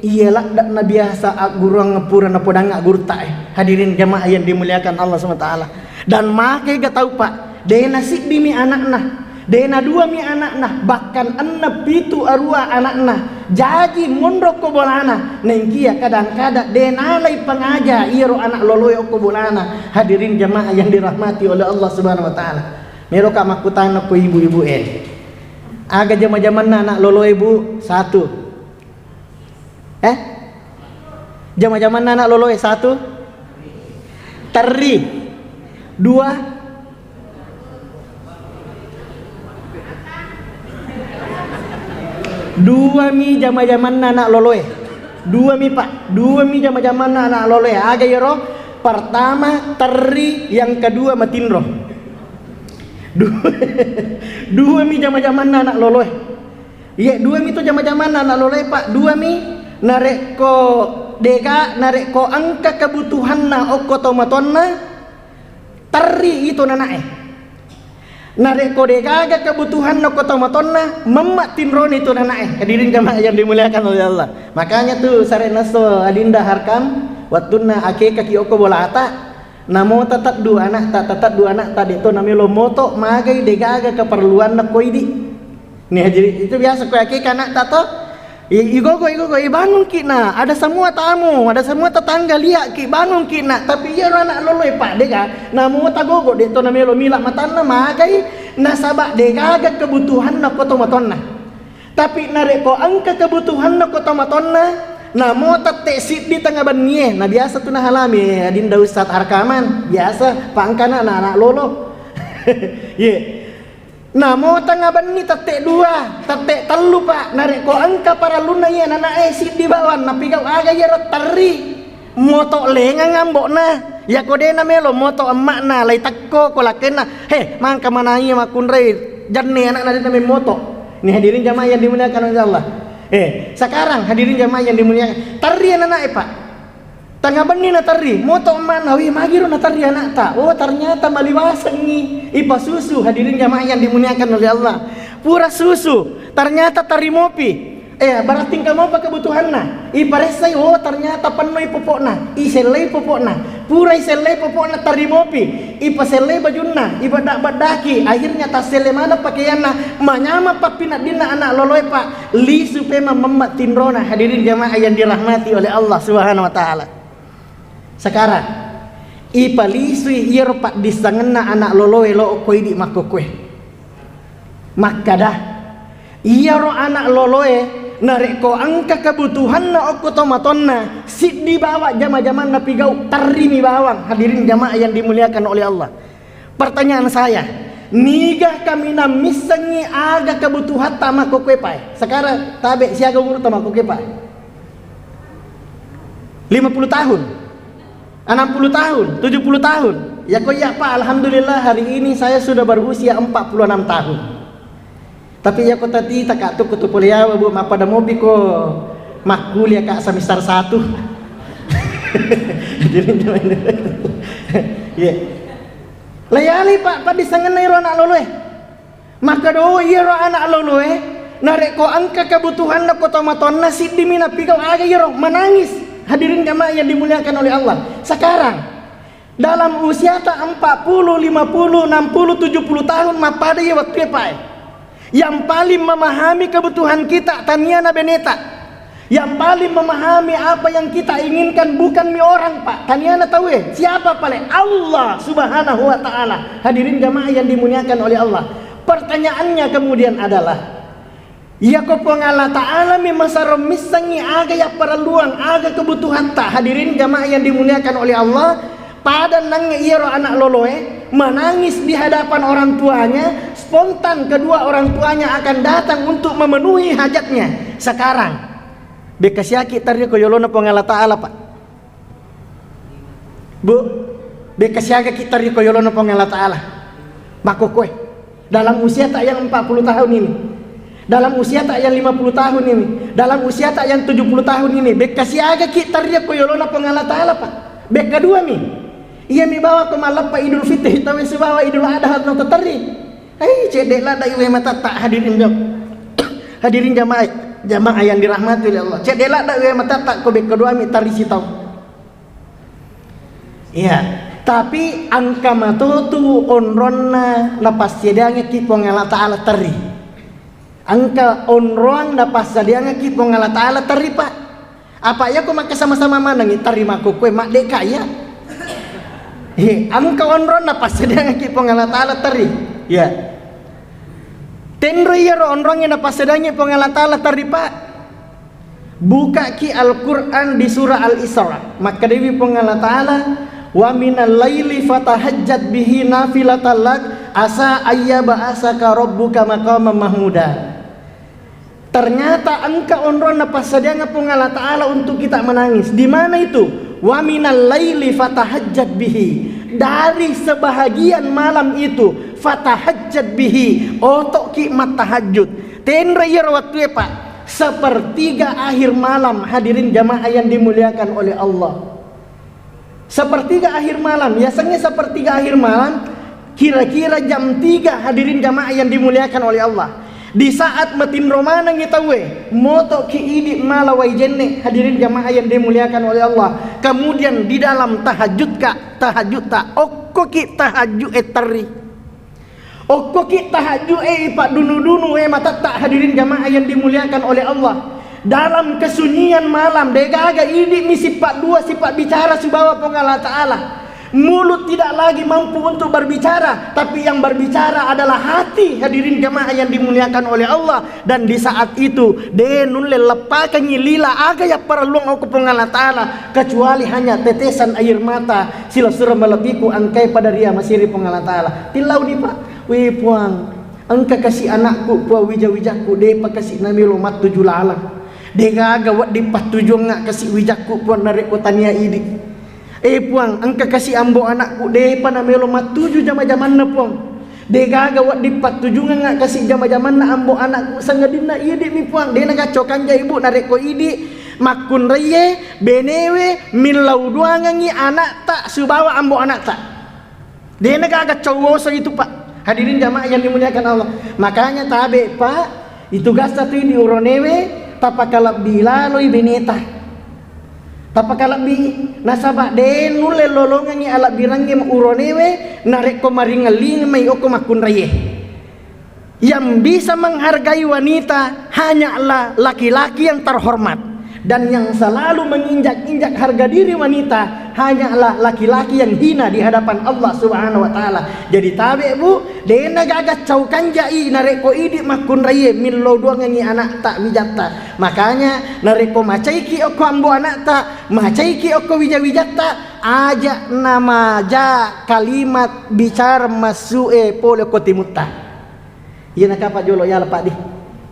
iya ladde'na biasa agguruang pura napodangnga gurutta e." Hadirin jamaah yang dimuliakan Allah Subhanahu wa Ta'ala. Dan makkega tau, Pak, dena siddimi anakna, dena duami anakna, bahkan enneng pitu arua anakna. Jaji monro ko bolana, nengkia kadang-kadang de nalai pangaja iyaro anak loloe okko bolana. Hadirin jamaah yang dirahmati oleh Allah Subhanahu wa Ta'ala. Meloka makkutana ko ibu-ibu e. Aga jama-jamanna anak loloe, Bu? Satu. Eh? Jama-jamanna anak loloe, satu. Terri. Dua. Duami jama-jamanna anak loloe. Duami, Pak. Duami jama-jamanna anak loloe. Aga iyaro? Pertama, terri, yang kedua, matinro. Du-, duami jama-jamanna anak loloe. Iye, duami tu jama-jamanna anak loloe, Pak. Duami, narekko dega, narekko engka kebutuhanna okko tomatoanna, terri itu nanae. Narekko degaga kebutuhanna ko tomatoanna, memma tinroni tu nanae. Hadirin jamaah yang dimuliakan oleh Allah. Makanya tu sare nasso Adinda Harkam, wattunna akekaki okko bolata, namo tateddu anakta, tateddu anakta, de to namelo moto, magai degaga keperluanna ko idi. Nih, jadi itu biasa ko akeka anakta to, I-, igogo, igogo, "Eh, bangunki, Nak. Ada semua tamu, ada semua tetangga liakki, bangunki, Nak." Tapi iyaro anak loloe, Pak, dega, namo tagogo, de to namelo mila matanna, magai, nasaba degaga kebutuhanna ko tomatoanna. Tapi narekko engka kebutuhanna ko tomatoanna, Namo tette siddi tengnga bennie, na biasa tu nahalami, eh, adinda Ustaz Arkaman, biasa pangkana na anak lolo. Ye. Namo tengnga benni tette dua, tette tellu, Pak. Narekko engka parellunna iya nanae siddi bawang, napigau aga iyaro terri. Moto lengang ambo'na. Yako de namelo moto emma'na, lai tekko ko lakkenna. He, mangka manai makkunrai jenne anakna de nameng moto. Ini hadirin jamaah yang dimuliakan oleh Allah. Eh, sekarang hadirin jamaah yang dimuliakan, terri ananae, Pak. Tengnga benni naterri, moto emma'na, "Wih, magiro naterri anakta?" Oh, ternyata maliwasengngi. Ipasusu, hadirin jamaah yang dimuliakan oleh Allah. Pura susu, ternyata terri mopi. Eh, berarti engka mopa kebutuhanna. Iparessai, oh, ternyata pennoi popo'na. Isellei popo'na. Pura isellei popo'na, terri mopi. Ipasellei bajunna, ibedda-beddaki. Akhirnya tasselle maneng pakaianna. Manyameng pappinaddinna anak loloe, Pak. Lisu pemeng memma tinrona, hadirin jamaah yang dirahmati oleh Allah Subhanahu wa Ta'ala. Sekarang, ipalisui iyaro paddissengenna anak loloe lo okko idi makkokkoe. Makkada, iyaro anak loloe narekko engka kebutuhanna okko tomatonna, siddi bawang jama-jamanna pigau, terrimi bawang, hadirin jamaah yang dimuliakan oleh Allah. Pertanyaan saya, niga kaminang missengngi aga kebutuhatta makkokkoe, Pak? Sekarang tabe siaga umurta makkokkoe, Pak? Lima puluh tahun, enam puluh tahun, tujuh puluh tahun. Ya ko iya, Pak, alhamdulillah hari ini saya sudah berusia empat puluh enam tahun. Tapi iya ko tadi tak tu kutu kuliah, Bu, mappada mopi ko makkuliah, Kak, semester satu. Jadi, iya. Layali, Pak, paddissengenna iro anak loloe. Makkeda, oh, iyaro anak loloe, narekko engka kebutuhanna ko tomatonna, siddimi napigau, aga iyaro, menangis. Hadirin jamaah yang dimuliakan oleh Allah. Sekarang, dalam usiata empat puluh, lima puluh, enam puluh, tujuh puluh tahun, mappada iya wettu e, Pak, e. Yang paling memahami kebutuhan kita, tania na beneta. Yang paling memahami apa yang kita inginkan bukan mi orang, Pak. Taniana tauwe. Siapa pale? Allah Subhanahu wa Ta'ala. Hadirin jamaah yang dimuliakan oleh Allah. Pertanyaannya kemudian adalah, iya ko Puang Allah Ta'ala mi masarong missengngi aga yapparelluang, aga kebutuhatta. Hadirin jamaah yang dimuliakan oleh Allah, pada nangnge iyaro anak loloe menangis di hadapan orang tuanya, spontan kedua orang tuanya akan datang untuk memenuhi hajatnya. Sekarang, bekasiaki terri ko yolona Puang Allah Ta'ala, Pak. Bu, bekasiagaki terri ko yolona Puang Allah Ta'ala. Makkokkoe. Dalam usia tak yang empat puluh tahun ini. Dalam usia tak yang lima puluh tahun ini. Dalam usia tak yang tujuh puluh tahun ini. Bekasiagaki terri ko yolona Puang Allah Ta'ala, Pak. Bekka dua mi. Iya mi bawa ko malappa Idul Fitri, tawe sibawa Idul Adha atau terri. Hei, cedde ladda iwe matatta, hadirin jam-, hadirin jamaah, jamaah yang dirahmati oleh Allah. Cedde ladda iwe matatta ko bekka dua mi terri sitau. Iya, tapi engka matotu onronna napassediangekki Puang Allah Ta'ala terri. Engka onroang napassediangekki Puang Allah Ta'ala terri, Pak. Apa iya ko makkasama-sama manengi terri makkokkoe, madde ka iya. He, engka onronna napassediangekki Puang Allah Ta'ala terri. Iya. Tenro iyaro onrongnge napassediangi Puang Allah Ta'ala terri, Pak. Bukaki Al-Quran di surah Al-Isra. Makkedawi Puang Allah Ta'ala, "Wa minal laili fatahajjat bihi nafilatan lak, asa ayyaba asaka rabbuka maqaman mahmuda." Ternyata engka onronna passadianna Puang Allah Ta'ala untuk kita menangis. Di mana itu? "Wa minal laili fatahajjat bihi." Dari sebahagian malam itu, fatahajjat bihi, otoki mattahajud. Tenro iyaro wattue, Pak, sepertiga akhir malam, hadirin jamaah yang dimuliakan oleh Allah. Sepertiga akhir malam, yasengnge sepertiga akhir malam, kira-kira jam tiga, hadirin jamaah yang dimuliakan oleh Allah. Di saat matinro manengi tauwe, motoki idi mala wai jenne, hadirin jamaah yang dimuliakan oleh Allah. Kemudian di dalam tahajudka, tahajudta, okkoki tahajud e terri. Okkoki tahajud e ipaddunu-dunu e matatta, hadirin jamaah yang dimuliakan oleh Allah. Dalam kesunyian malam, degaga idi mi sifat dua, sifat bicara sibawa Puang Allah Ta'ala. Mulut tidak lagi mampu untuk berbicara, tapi yang berbicara adalah hati. Hadirin jamaah yang dimuliakan oleh Allah, dan di saat itu de nulle leppakengngi lila aga yapparelluang okko Puang Allah Ta'ala, kecuali hanya tetesan air mata silessureng malepiku engkae pada ria masiri Puang Allah Ta'ala. Tillau ni, Pak. Wi Puang, engka kasi anakku Puang, wija-wijakku depa kasi namelo mattuju laleng. Degaga wedding pattujuangnga kasi wijakku Puang narekko tania idi. Eh Puang, engka kasi ambo anakku depa namelo mattuju jama-jamanna Puang. Degaga wedding pattujungengnga kasi jama-jamanna ambo anakku, sangadinna idi mi Puang, de nagaccau kanja ibu narekko idi makkunraie benewe millau duangengngi anakta sibawa ambo anakta. De nagaga cowwoso itu, Pak. Hadirin jamaah yang dimuliakan Allah. Makanya tabe, Pak, itu gasa tu di uronewe, tapakalebbi laloi beneta. Tapakalebbi, nasaba de nulle lolongengngi alebbirengnge uronewe, narekko maringelling mai okko makkunraie. Yang bisa menghargai wanita hanyalah laki-laki yang terhormat, dan yang selalu menginjak-injak harga diri wanita hanyalah laki-laki yang hina di hadapan Allah Subhanahu wa Ta'ala. Jadi tabe, Bu, dena gaga cau kanjai narekko idi makkunraie millau duangengngi anakta wijatta. Makanya narekko macaiki okko ambo anakta, macaiki okko wija-wijatta, aja namaja kalimat bicara massu'e pole okko timutta. Iyana kapang jolo yala, Pak, di.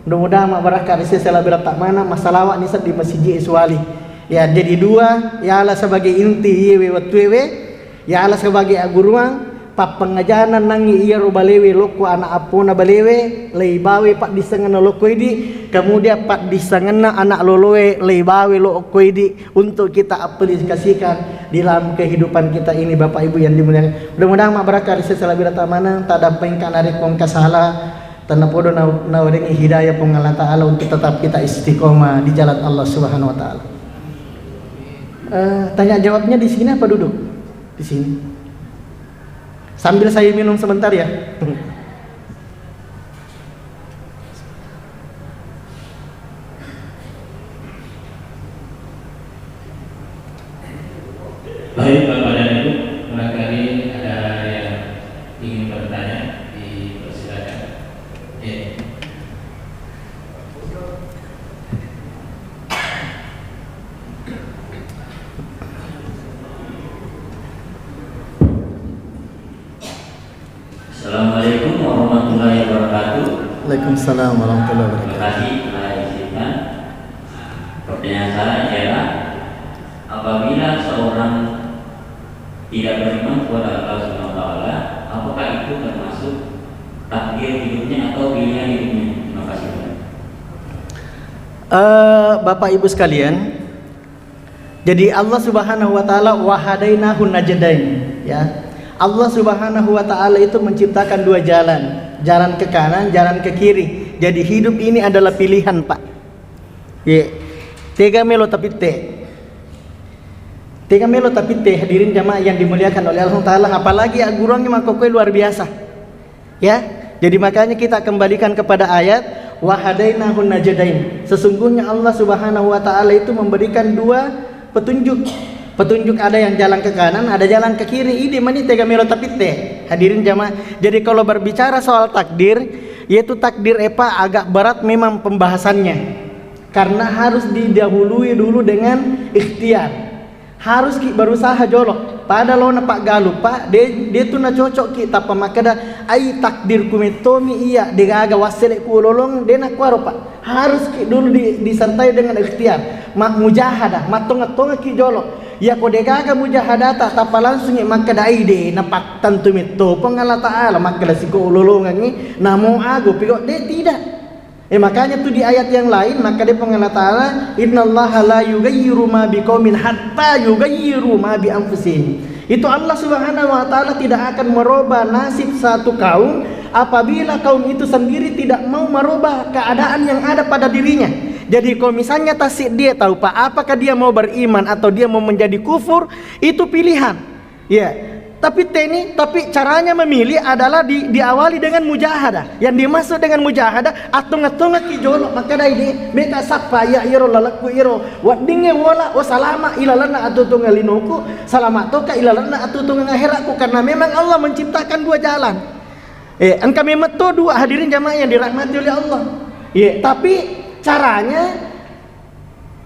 Mudah-mudahan mabbarakka ri sese labbiratta maneng, massalawa ni sedding masiji e suwali. Ya, jadi dua, yala sebagai inti iyewe wettuewe, yala sebagai agguruang, pappangajana nangngi iyaro balewe lokko ana appona balewe, leibawe paddissengenna lokko idi, kemudian paddissengenna anak loloe, leibawe lokko idi, untuk kita aplikasikan di dalam kehidupan kita ini, Bapak Ibu yang dimuliakan. Mudah-mudahan mabbarakka ri sese labbiratta maneng, taddampengka narekko engka sala, tennapodo na-, nawerengngi hidayah Puang Allah Ta'ala untuk tetap kita istiqomah di jalan Allah Subhanahu wa Ta'ala. Eh, tanya jawabnya di sini apa duduk? Di sini. Sambil saya minum sebentar ya. Baik, Bapak dan Ibu, barangkali ada yang ingin bertanya, dipersilakan. Ya. Assalamualaikum warahmatullahi wabarakatuh. Waalaikumsalam warahmatullahi wabarakatuh. Terima kasih telah diizinkan. Pertanyaan saya ialah, apabila seorang tidak beriman kepada Allah Subhanahu wa Ta'ala, apakah itu termasuk takdir hidupnya atau pilihan hidupnya? Terima kasih. Eh, Bapak Ibu sekalian, jadi Allah Subhanahu wa Ta'ala, "Wa hadainahu najdain," ya. Allah Subhanahu wa Ta'ala itu menciptakan dua jalan, jalan ke kanan, jalan ke kiri. Jadi hidup ini adalah pilihan, Pak. Ye. Tega melo tapitte. Tega melo tapitte, hadirin jamaah yang dimuliakan oleh Allah Ta'ala, apalagi agguruangnge makkokkoe luar biasa. Ya, jadi makanya kita kembalikan kepada ayat, "Wa hadainahu najdain." Sesungguhnya Allah Subhanahu wa Ta'ala itu memberikan dua petunjuk. Petunjuk, ada yang jalan ke kanan, ada jalan ke kiri. Idi mani tega melo tapitte. Hadirin jamaah. Jadi kalau berbicara soal takdir, yaitu takdir, Epa, agak berat memang pembahasannya. Karena harus didahului dulu dengan ikhtiar. Haruski berusaha jolo. Pada lona paggalu, Pak, de, de tu nacocokki, tappa makkeda, "Ai, takdirku mettomi iya, degaga wasseleku ulolong," de nakkuaro, Pak. Haruski dulu di, disertai dengan ikhtiar, ma-, mujahadah, mattonga-tongaki jolo. Yako degaga mujahadata, tappa langsungi makkeda, "Ai, de napattentu metto Puang Allah Ta'ala makkeda siko ulolongengi, namo ago piko," de, tidak. Eh, makanya tu di ayat yang lain, makkeda Puang Allah Ta'ala, "Innallaha la yughayyiru ma biqaumin hatta yughayyiru ma bi anfusihim." Itu Allah Subhanahu wa Ta'ala tidak akan merubah nasib satu kaum apabila kaum itu sendiri tidak mau merubah keadaan yang ada pada dirinya. Jadi, kalau misalnya tasik dia tahu, Pak, apakah dia mau beriman atau dia mau menjadi kufur, itu pilihan. Ya, Tapi teni, tapi caranya memilih adalah di, diawali dengan mujahadah. Yang dimaksud dengan mujahadah, attong-attongekki jolo, makkadai de, meka sappa iya iyaro lalekku iyaro. Weddingnge wola, oh salama ilalenna atuo-tuongeng linoku, salama toka ilalenna atuo-tuongeng akhiratku, karena memang Allah menciptakan dua jalan. Eh, engka memang to dua, hadirin jamaah yang dirahmati oleh Allah. Iya, tapi caranya,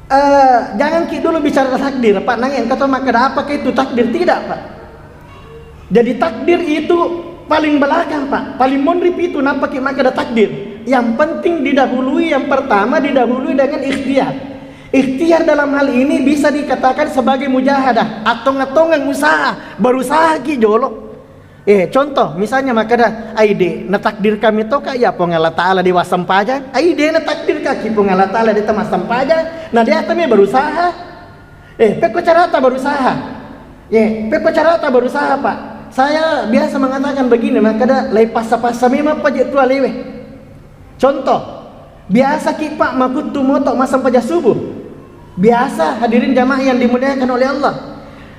eh, jangan ki dulu bicara takdir, Pak. Nang engka to makkada, apakah itu takdir? Tidak, Pak. Jadi takdir itu paling belakang, Pak. Paling monri pitu, nappa ki makkada takdir. Yang penting didahului, yang pertama didahului dengan ikhtiar. Ikhtiar dalam hal ini bisa dikatakan sebagai mujahadah, attong-attongeng usaha, berusaha ki jolo. Eh, contoh, misalnya makkada, "Ai de, natakdirkan mi to ka iya Puang Allah Ta'ala de wassempajang." Ai de, natakdirkan ki Puang Allah Ta'ala de tamassempajang, na de ata mi berusaha. Eh, pekko carata berusaha. Eh, pekko carata berusaha, Pak. Saya biasa mengatakan begini, makkada, "Lai passa-passa memang paje tu alewe." Contoh, biasa ki, Pak, makuttu moto massempajang subuh. Biasa, hadirin jamaah yang dimuliakan oleh Allah.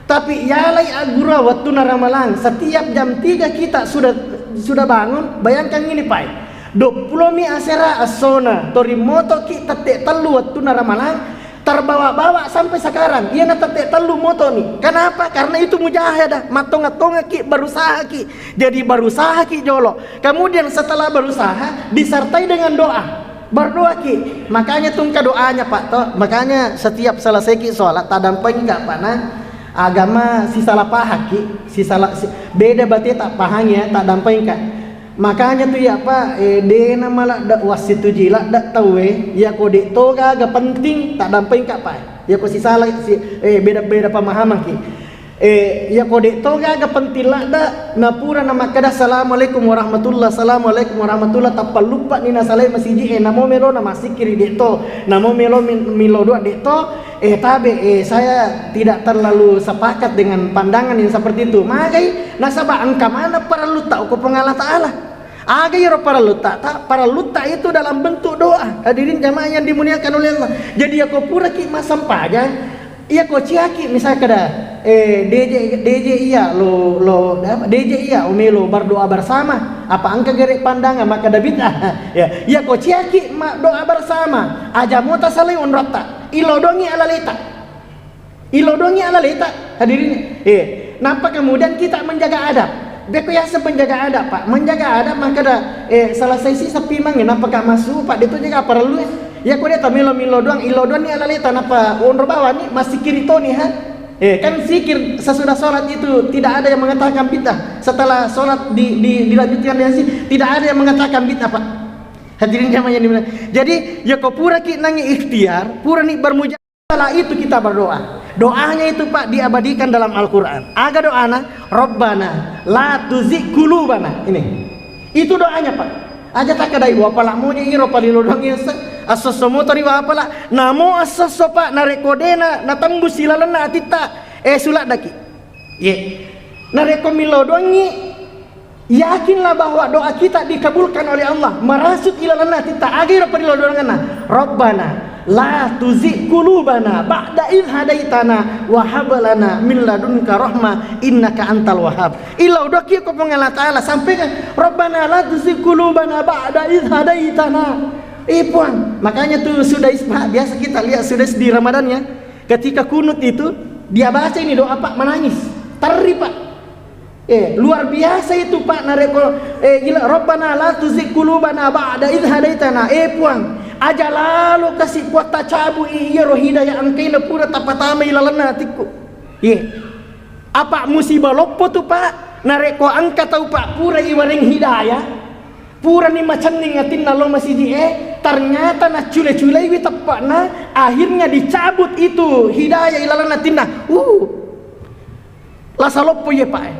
Tapi yalai aggura wattunna ramalang, setiap jam tiga kita sudah sudah bangun, bayangkan ini, Pak. Dua puluh mi asera essona, tori moto ki tette tellu wattunna ramalang, terbawa-bawa sampai sekarang. Iya na tette tellu moto ni. Kenapa? Karena itu mujahadah, mattongeng-tongeng ki, berusaha ki. Jadi berusaha ki jolo. Kemudian setelah berusaha disertai dengan doa. Berdoa ki. Makanya tungka doanya, Pak, to. Makanya setiap selesai ki sholat, tadampengka, Pak, na agama sisala pahang ki, sisala si, beda bate tak pahang ya, tadampengka. Makanya tu ya, Pak, eh, dena maladda wassituju ladda tauwe, ya ko de to gaga penting, tadampengka, Pak. Ya ko sisala si, eh, beda-beda pemahaman ki. Eh, iya ko de to gaga penting ladda, napura namakkada, "Assalamualaikum warahmatullah, assalamualaikum warahmatullah," tappa luppa ni nasalai masiji e, namo melo na massikkiri de to, namo melo mi-, milo doa de to, eh, tabe, eh, saya tidak terlalu sepakat dengan pandangan yang seperti itu. Magai, nasaba engka maneng parellutta okko Puang Allah Ta'ala. Aga iyaro parellutta, ta-, parellutta itu dalam bentuk doa. Hadirin jamaah yang dimuliakan oleh Allah. Jadi, iya ko puraki massempajang, iya ko ciaki, misalkada, eh, deje, deje iya lo, lo, apa, deje iya, o melo berdoa bersama. Apa engka gere pandangan, makkada bid'ah. Ya, iya ko ciaki ma-, doa bersama, aja mota salai onrotta. Ilodongi alaleta. Ilodongi alaleta, hadirin. Eh, napa kemudian kita menjaga adab? Beko yaseng menjaga adab, Pak. Menjaga adab, makkada, eh, selesai si sepi mange, napa ka massu, Pak, de to jaga parellu, eh. Ya ko de ta melo-melo doang, ilodongi alaleta, napa onro bawani, massikkiri toni, ha? Eh, kan zikir sesudah sholat itu tidak ada yang mengatakan bid'ah. Setelah sholat di, di, dilanjutkan dengan zikir, tidak ada yang mengatakan bid'ah, Pak. Hadirin jamaah yang dimuliakan. Jadi, ya ko puraki nangi ikhtiar, purani bermuja- Setelah itu kita berdoa. Doanya itu, Pak, diabadikan dalam Al-Quran. Aga doana? "Rabbana la tuzigh qulubana." Ini. Itu doanya, Pak. Aja takkadai, "Wapala moja iro palilodongi esse-, assosso motori wapala." Namo assosso, Pak, narekko dena natembus ilalenna atitta, eh, suladdaki. Ye. Narekko milodongi, yakinlah bahwa doa kita dikabulkan oleh Allah. Marasut ilalenna atitta, aga iro parilodongenna. "Rabbana la tuzigh qulubana ba'da idh hadaitana wa hab lana min ladunka rahmah innaka antal wahhab." Ilodokki ko Puang Allah Ta'ala, sampaikan, "Rabbana la tuzigh qulubana ba'da idh hadaitana." Eh, Puang, makanya tuh sudah ispa-, biasa kita lihat sudah di Ramadan ya. Ketika kunut itu, dia baca ini doa, Pak, menangis. Terri, Pak. Eh, luar biasa itu, Pak, narekko, eh, ila, "Rabbana la tuzigh qulubana ba'da idh hadaitana." Eh, Puang, aja lalo kasi, Puang, tacabu i iyaro hidayah engkaina pura tapatama ilalenna atikku. Ye. Apa musibah loppo tu, Pak? Narekko engka tau, Pak, pura iwareng hidayah, purani macenning atinna lo masiji e, ternyata naccule-culeiwi teppa'na, akhirnya dicabut itu hidayah ilalenna atinna. Uh. Lasa loppo iye, Pak, e.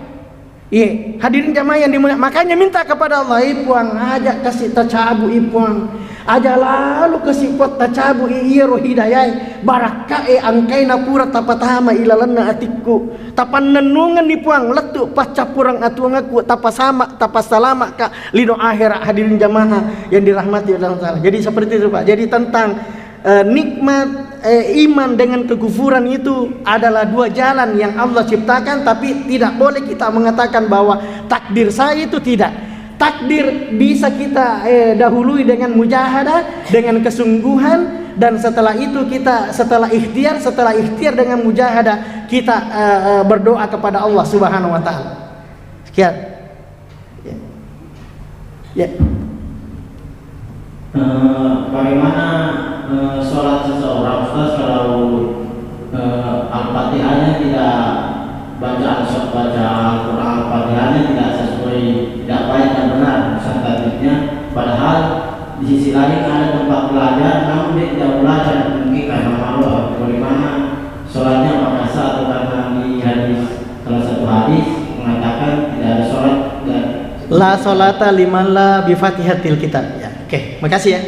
Iye, hadirin jamaah yang dimulia-, makanya minta kepada Allah, "Eh, Puang, aja kasi tacabu i, Puang. Aja lalu kasi, Puang, tacabu i iyaro hidayah e. Barakka e engkaina pura tapatama ilalenna atikku. Tapannennungenni, Puang, lettu paccappureng atuangekku, tapasama, tapassalama'ka lino akhirat." Hadirin jamaah yang dirahmati Allah Ta'ala. Jadi seperti itu, Pak. Jadi tentang Eh, nikmat, eh, iman dengan kekufuran itu adalah dua jalan yang Allah ciptakan, tapi tidak boleh kita mengatakan bahwa takdir saya itu tidak. Takdir bisa kita, eh, dahului dengan mujahadah, dengan kesungguhan, dan setelah itu kita, setelah ikhtiar, setelah ikhtiar dengan mujahadah, kita, eh, eh, berdoa kepada Allah Subhanahu wa Ta'ala. Sekian. Ya. Ya. Eh, bagaimana, eh, sholat seseorang, Ustaz, kalau, eh, Al-Fatihahnya tidak, baca, baca Al-Quran Al-Fatihahnya tidak sesuai, tidak baik dan benar, Ustaz, tajwidnya, padahal di sisi lain ada tempat belajar, namun dia tidak belajar, mungkin karena malu. Bagaimana sholatnya, apakah sah atau karena di hadis, salah satu hadis mengatakan tidak ada sholat dan La sholata liman la bi fatihatil kitab. Ya, oke, makasih ya.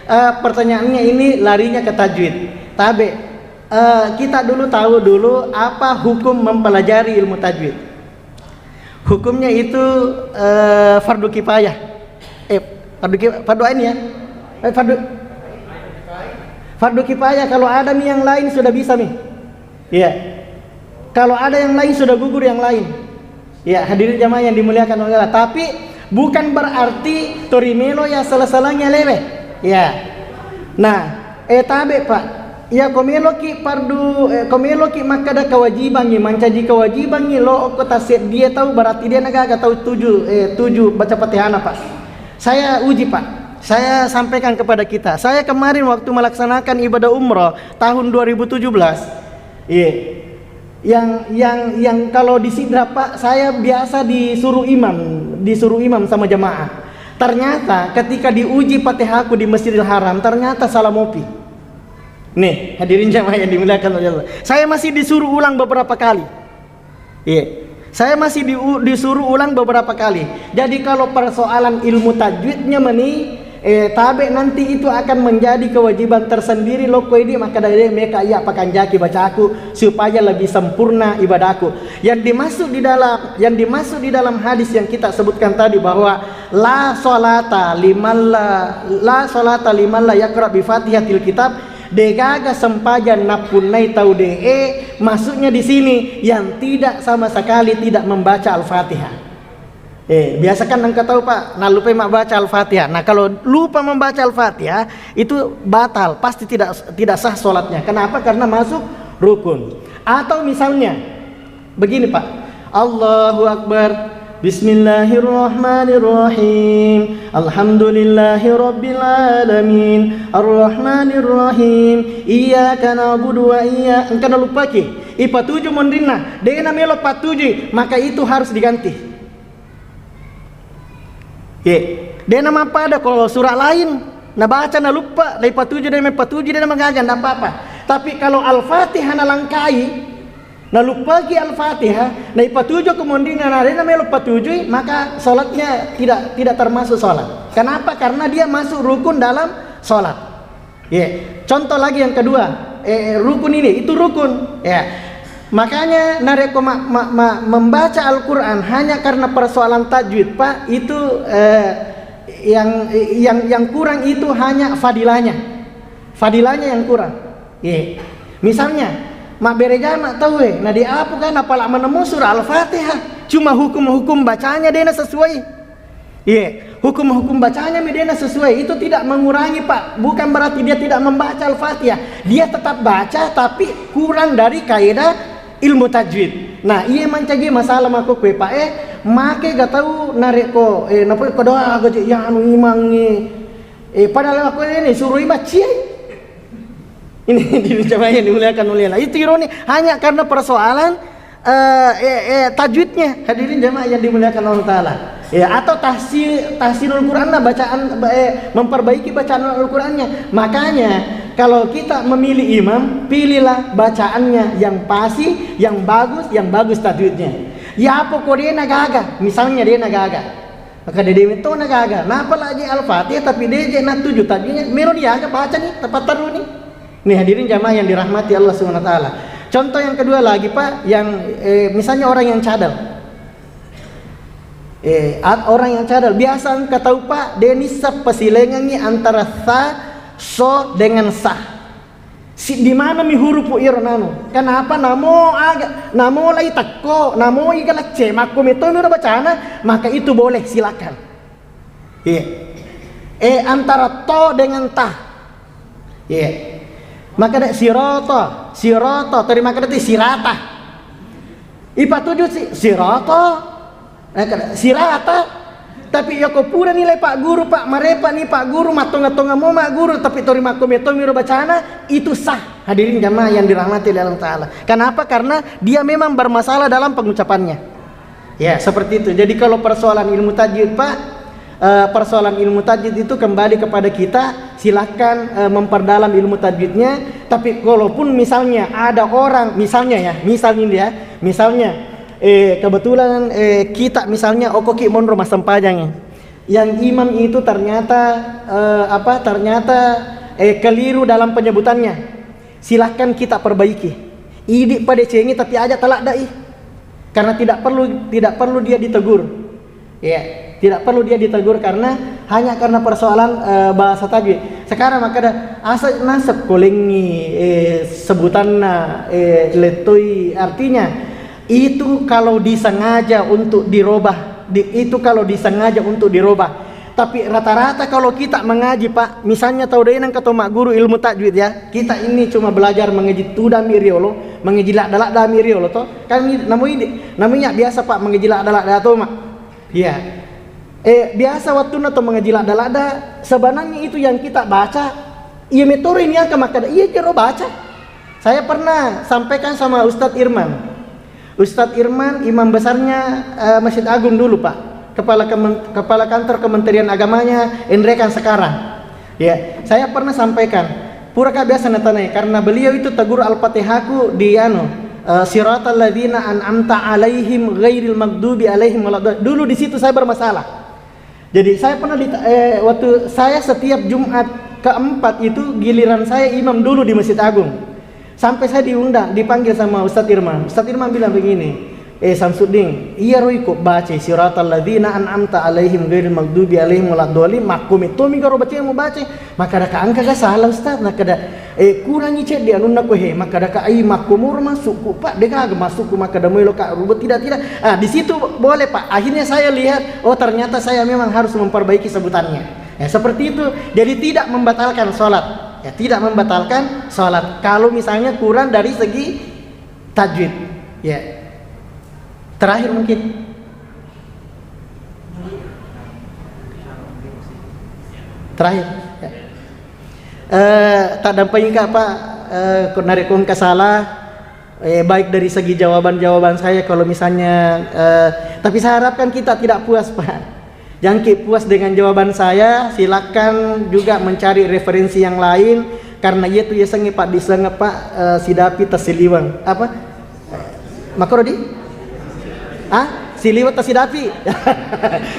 Eh, pertanyaannya ini larinya ke tajwid. Tabe, eh, kita dulu tahu dulu apa hukum mempelajari ilmu tajwid. Hukumnya itu, eh, fardu kifayah. Eh, fardu ki-, fardu ain ya? Eh, fardu, fardu kifayah, kalau ada mi yang lain sudah bisa mi. Iya. Kalau ada yang lain sudah gugur yang lain. Ya, hadirin jamaah yang dimuliakan oleh Allah. Tapi bukan berarti torimelo ya sala-salanya lewe. Ya. Nah, eh, tabe, Pak. Ya, ko meloki fardu, eh, ko meloki makkada kewajibangi, mancaji kewajibangi lo okko tasseddie tau, berarti dia nagaga tau tuju, eh, tuju baca Fatihana, Pak. Saya uji, Pak. Saya sampaikan kepada kita. Saya kemarin waktu melaksanakan ibadah umroh tahun dua ribu tujuh belas. Iya. Yang, yang, yang kalau di Sidrap, Pak, saya biasa disuruh imam, disuruh imam sama jamaah. Ternyata ketika diuji Fatihahku di Masjidil Haram, ternyata salah mopi. Nih, hadirin jamaah yang dimuliakan oleh Allah. Saya masih disuruh ulang beberapa kali. Iya. Saya masih diu-, disuruh ulang beberapa kali. Jadi kalau persoalan ilmu tajwidnya meni, eh, tabe nanti itu akan menjadi kewajiban tersendiri lokko ini, maka dari mereka iya pakanjaki bacaku supaya lebih sempurna ibadahku. Yang dimaksud di dalam, yang dimaksud di dalam hadis yang kita sebutkan tadi bahwa la sholata liman la, la sholata liman la yaqra bi fatihatil kitab, degaga sempajang nappunnai tau de'e, maksudnya di sini yang tidak sama sekali tidak membaca Al-Fatihah. Eh, biasa kan engka tau, Pak, nallupai mabbaca Al-Fatihah. Nah, kalau lupa membaca Al-Fatihah, itu batal, pasti tidak, tidak sah sholatnya. Kenapa? Karena masuk rukun. Atau misalnya, begini, Pak. Allahu Akbar. Bismillahirrahmanirrahim. Alhamdulillahirabbil alamin. Arrahmanirrahim. Iyyaka na'budu wa iyya-, engka naluppaki. Ipatuju monrinna. De'na melo patujui, maka itu harus diganti. Ye, de'na mappada ko surah lain, nabaca naluppa, naipatuju de' mepatuju de' namagaga, ndak apa-apa. Tapi kalau Al-Fatihah nalangkai, naluppaki Al-Fatihah, naipatuju kemudian na de'na melo patujui, maka sholatnya tidak, tidak termasuk sholat. Kenapa? Karena dia masuk rukun dalam sholat. Ye. Contoh lagi yang kedua, eh, rukun ini, itu rukun. Ya. Makanya narekko ma-, ma-, ma-, membaca Al-Quran hanya karena persoalan tajwid, Pak, itu, eh, yang, yang, yang kurang itu hanya fadilahnya. Fadilahnya yang kurang. Ye. Misalnya, mabbere jama tauwe, na diapu kan apala menemu surah Al-Fatihah. Cuma hukum-hukum bacanya de'na sesuai. Iya, hukum-hukum bacanya mi de'na sesuai. Itu tidak mengurangi, Pak. Bukan berarti dia tidak membaca Al-Fatihah. Dia tetap baca, tapi kurang dari kaidah ilmu tajwid. Nah, iya mancaji masalah makkokkoe, Pak, eh, make ga tau narekko, eh, napoe ko doa gaje, ya, anu, imangnge. Eh, padahal aku ini suruh ibaca, eh. Ini di jamaah yang dimuliakan oleh Allah. Itu ironi hanya karena persoalan, eh, eh, eh, tajwidnya, hadirin jamaah yang dimuliakan Allah Ta'ala. Ya, atau tahsi-, tahsinul Quran lah, bacaan, ba-, eh, memperbaiki bacaan Al-Qurannya. Makanya, kalau kita memilih imam, pilihlah bacaannya yang pasi, yang bagus, yang bagus tajwidnya. Ya, apa ko de'na gaga, misalnya de'na gaga. Maka dede metto na gaga. Napa lagi Al-Fatihah tapi deje na tuju tajwidnya, melo ni aga baca ni, tepat teru ni. Nih, hadirin jamaah yang dirahmati Allah Subhanahu wa Ta'ala. Contoh yang kedua lagi, Pak, yang, eh, misalnya orang yang cadel. Eh, at-, orang yang cadel. Biasa engka tau, Pak, de nisseng pasilengengi antara sa, so, dengan sa. Si, di mana mi hurupu iro nanu? Kenapa namo aga, namo lai tekko, namo iga lecce, makko metto mi ro bacana, maka itu boleh, silakan. Iya. Eh, antara to dengan ta. Iya. Maka ada siroto, siroto, tadi maka ada sirata. Ipatuju si, siroto. Eh, kada, sirata. Tapi yako pura nilai Pak Guru, Pak, marepa ni Pak Guru, mattonga-tonga mo Mak Guru, tapi tori makko metto mi ro bacana, itu sah. Hadirin jamaah yang dirahmati oleh Allah Ta'ala. Kenapa? Karena dia memang bermasalah dalam pengucapannya. Ya, seperti itu. Jadi kalau persoalan ilmu tajwid, Pak, eh, persoalan ilmu tajwid itu kembali kepada kita, silahkan, eh, memperdalam ilmu tajwidnya. Tapi kalaupun misalnya ada orang, misalnya ya, misalnya ini ya, misalnya, eh, kebetulan, eh, kita misalnya okoki monro massempajang ya. Yang imam itu ternyata, eh, apa, ternyata, eh, keliru dalam penyebutannya. Silahkan kita perbaiki. Idi padecengi tapi aja taladda'i. Karena tidak perlu, tidak perlu dia ditegur. Ya, tidak perlu dia ditegur karena hanya karena persoalan, eh, bahasa tajwid. Sekarang maka ada asa nasab kolengi, eh, sebutanna, eh, lettoi, artinya itu kalau disengaja untuk dirobah, di, itu kalau disengaja untuk dirobah. Tapi rata-rata kalau kita mengaji, Pak, misalnya tau dena engka to magguru ilmu tajwid ya, kita ini cuma belajar mengaji tudami riolo, mengaji ladda-ladda mi riolo to. Kan ini, namu ini, namunya biasa, Pak, mengaji ladda-ladda to, Mak. Iya. Eh, biasa wattunna to mengaji ladda-ladda, sebenarnya itu yang kita baca, iya metoro ini yang makkada, iya jero baca. Saya pernah sampaikan sama Ustadz Irman. Ustadz Irman, imam besarnya, eh, Masjid Agung dulu, Pak. Kepala kemen-, kepala kantor Kementerian Agamanya Enrekan sekarang. Ya, saya pernah sampaikan, puraka biasa natanai, karena beliau itu tegur Al-Fatihahku di anu, eh, "Siratal ladzina an'amta alaihim ghairil maghdubi alaihim waladdallin." Dulu di situ saya bermasalah. Jadi saya pernah di, eh, waktu saya setiap Jumat keempat itu giliran saya imam dulu di Masjid Agung. Sampai saya diundang, dipanggil sama Ustadz Irman. Ustadz Irman bilang begini, "Eh, Samsuddin, iya roi ko baca siratal ladzina an'amta alaihim ghairil maghdubi alaihim waladdallin, makko metto mi garo baca mu baca." Makkadaka, "Engka ga salah, Ustaz?" Nakkada, "Eh, kurangi ceddi anunna ko he." Makkadaka, "Ai, makko moro maksudku, Pak, de gaga maksudku makkada muelo ka rubo, tidak, tidak." Ah, di situ boleh, Pak. Akhirnya saya lihat, oh, ternyata saya memang harus memperbaiki sebutannya. Ya, seperti itu. Jadi tidak membatalkan sholat. Ya, tidak membatalkan sholat. Kalau misalnya kurang dari segi tajwid. Ya. Terakhir mungkin. Terakhir. Ya. Eh, tak dampingi ka, Pak, eh, ko narekko engka salah, eh, baik dari segi jawaban-jawaban saya, kalau misalnya, eh, tapi saya harapkan kita tidak puas, Pak. Jangki puas dengan jawaban saya, silakan juga mencari referensi yang lain, karena iya tu yasengnge Pak, disengnge Pak, eh, sidapi tasiliweng. Apa? Makkoro di? Ah? Siliweng tasidapi?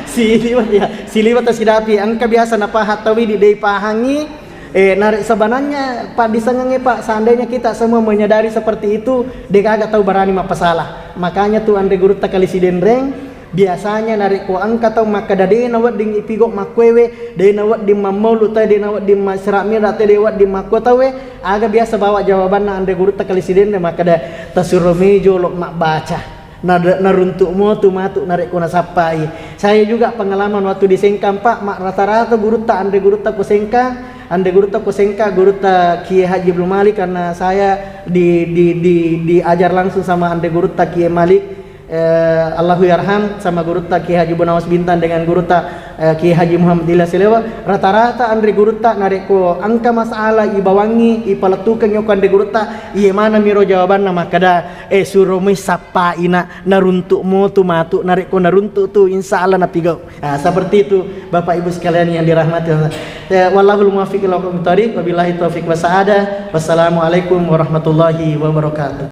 Siliweng, ya, siliweng tasidapi. Engka biasa napaha tawi di dei pahangi. Eh, nare-, sebenarnya Pak disengengnge, Pak, seandainya kita semua menyadari seperti itu, de gaga tau barani mappasalah. Makanya tu anre gurutta Kali Sidenreng, biasanya narekko engka tau makkada de nawedding ipigo makkuewe, de nawedding mammaulu te, de nawedding massera mira te, de wedding makko tauwe, aga biasa bawa jawabanna anre gurutta Kali Sidenreng makkada, "Tasuro mi jolo mabbaca." Na-, naruntuk mo tu matu narekko nasappai. Saya juga pengalaman waktu di Sengkang, Pak, ma-, rata-rata gurutta, anre gurutta ku Sengkang, anre gurutta ku Sengkang, gurutta Kiai Haji Ibnu Malik, karena saya di, di, di, diajar langsung sama anre gurutta Kiai Malik, eh, Allahu yarham, sama gurutta Kiai Haji Bunawas Bintang dengan gurutta, eh, Kiai Haji Muhammad Ila Silewa. Rata-rata anre gurutta narekko engka masalah ibawangi, ipalettukeng yoko anre gurutta, iye mana miro jawabanna makkada, eh, suro mi sappai na, naruntuk mo tu matu, narekko naruntuk tu, insya Allah napigau. Nah, seperti itu, Bapak Ibu sekalian yang dirahmati Allah. Ya, wallahul muwaffiq ila aqwamit thariq, wabillahi taufiq wasa'adah. Wassalamualaikum warahmatullahi wabarakatuh.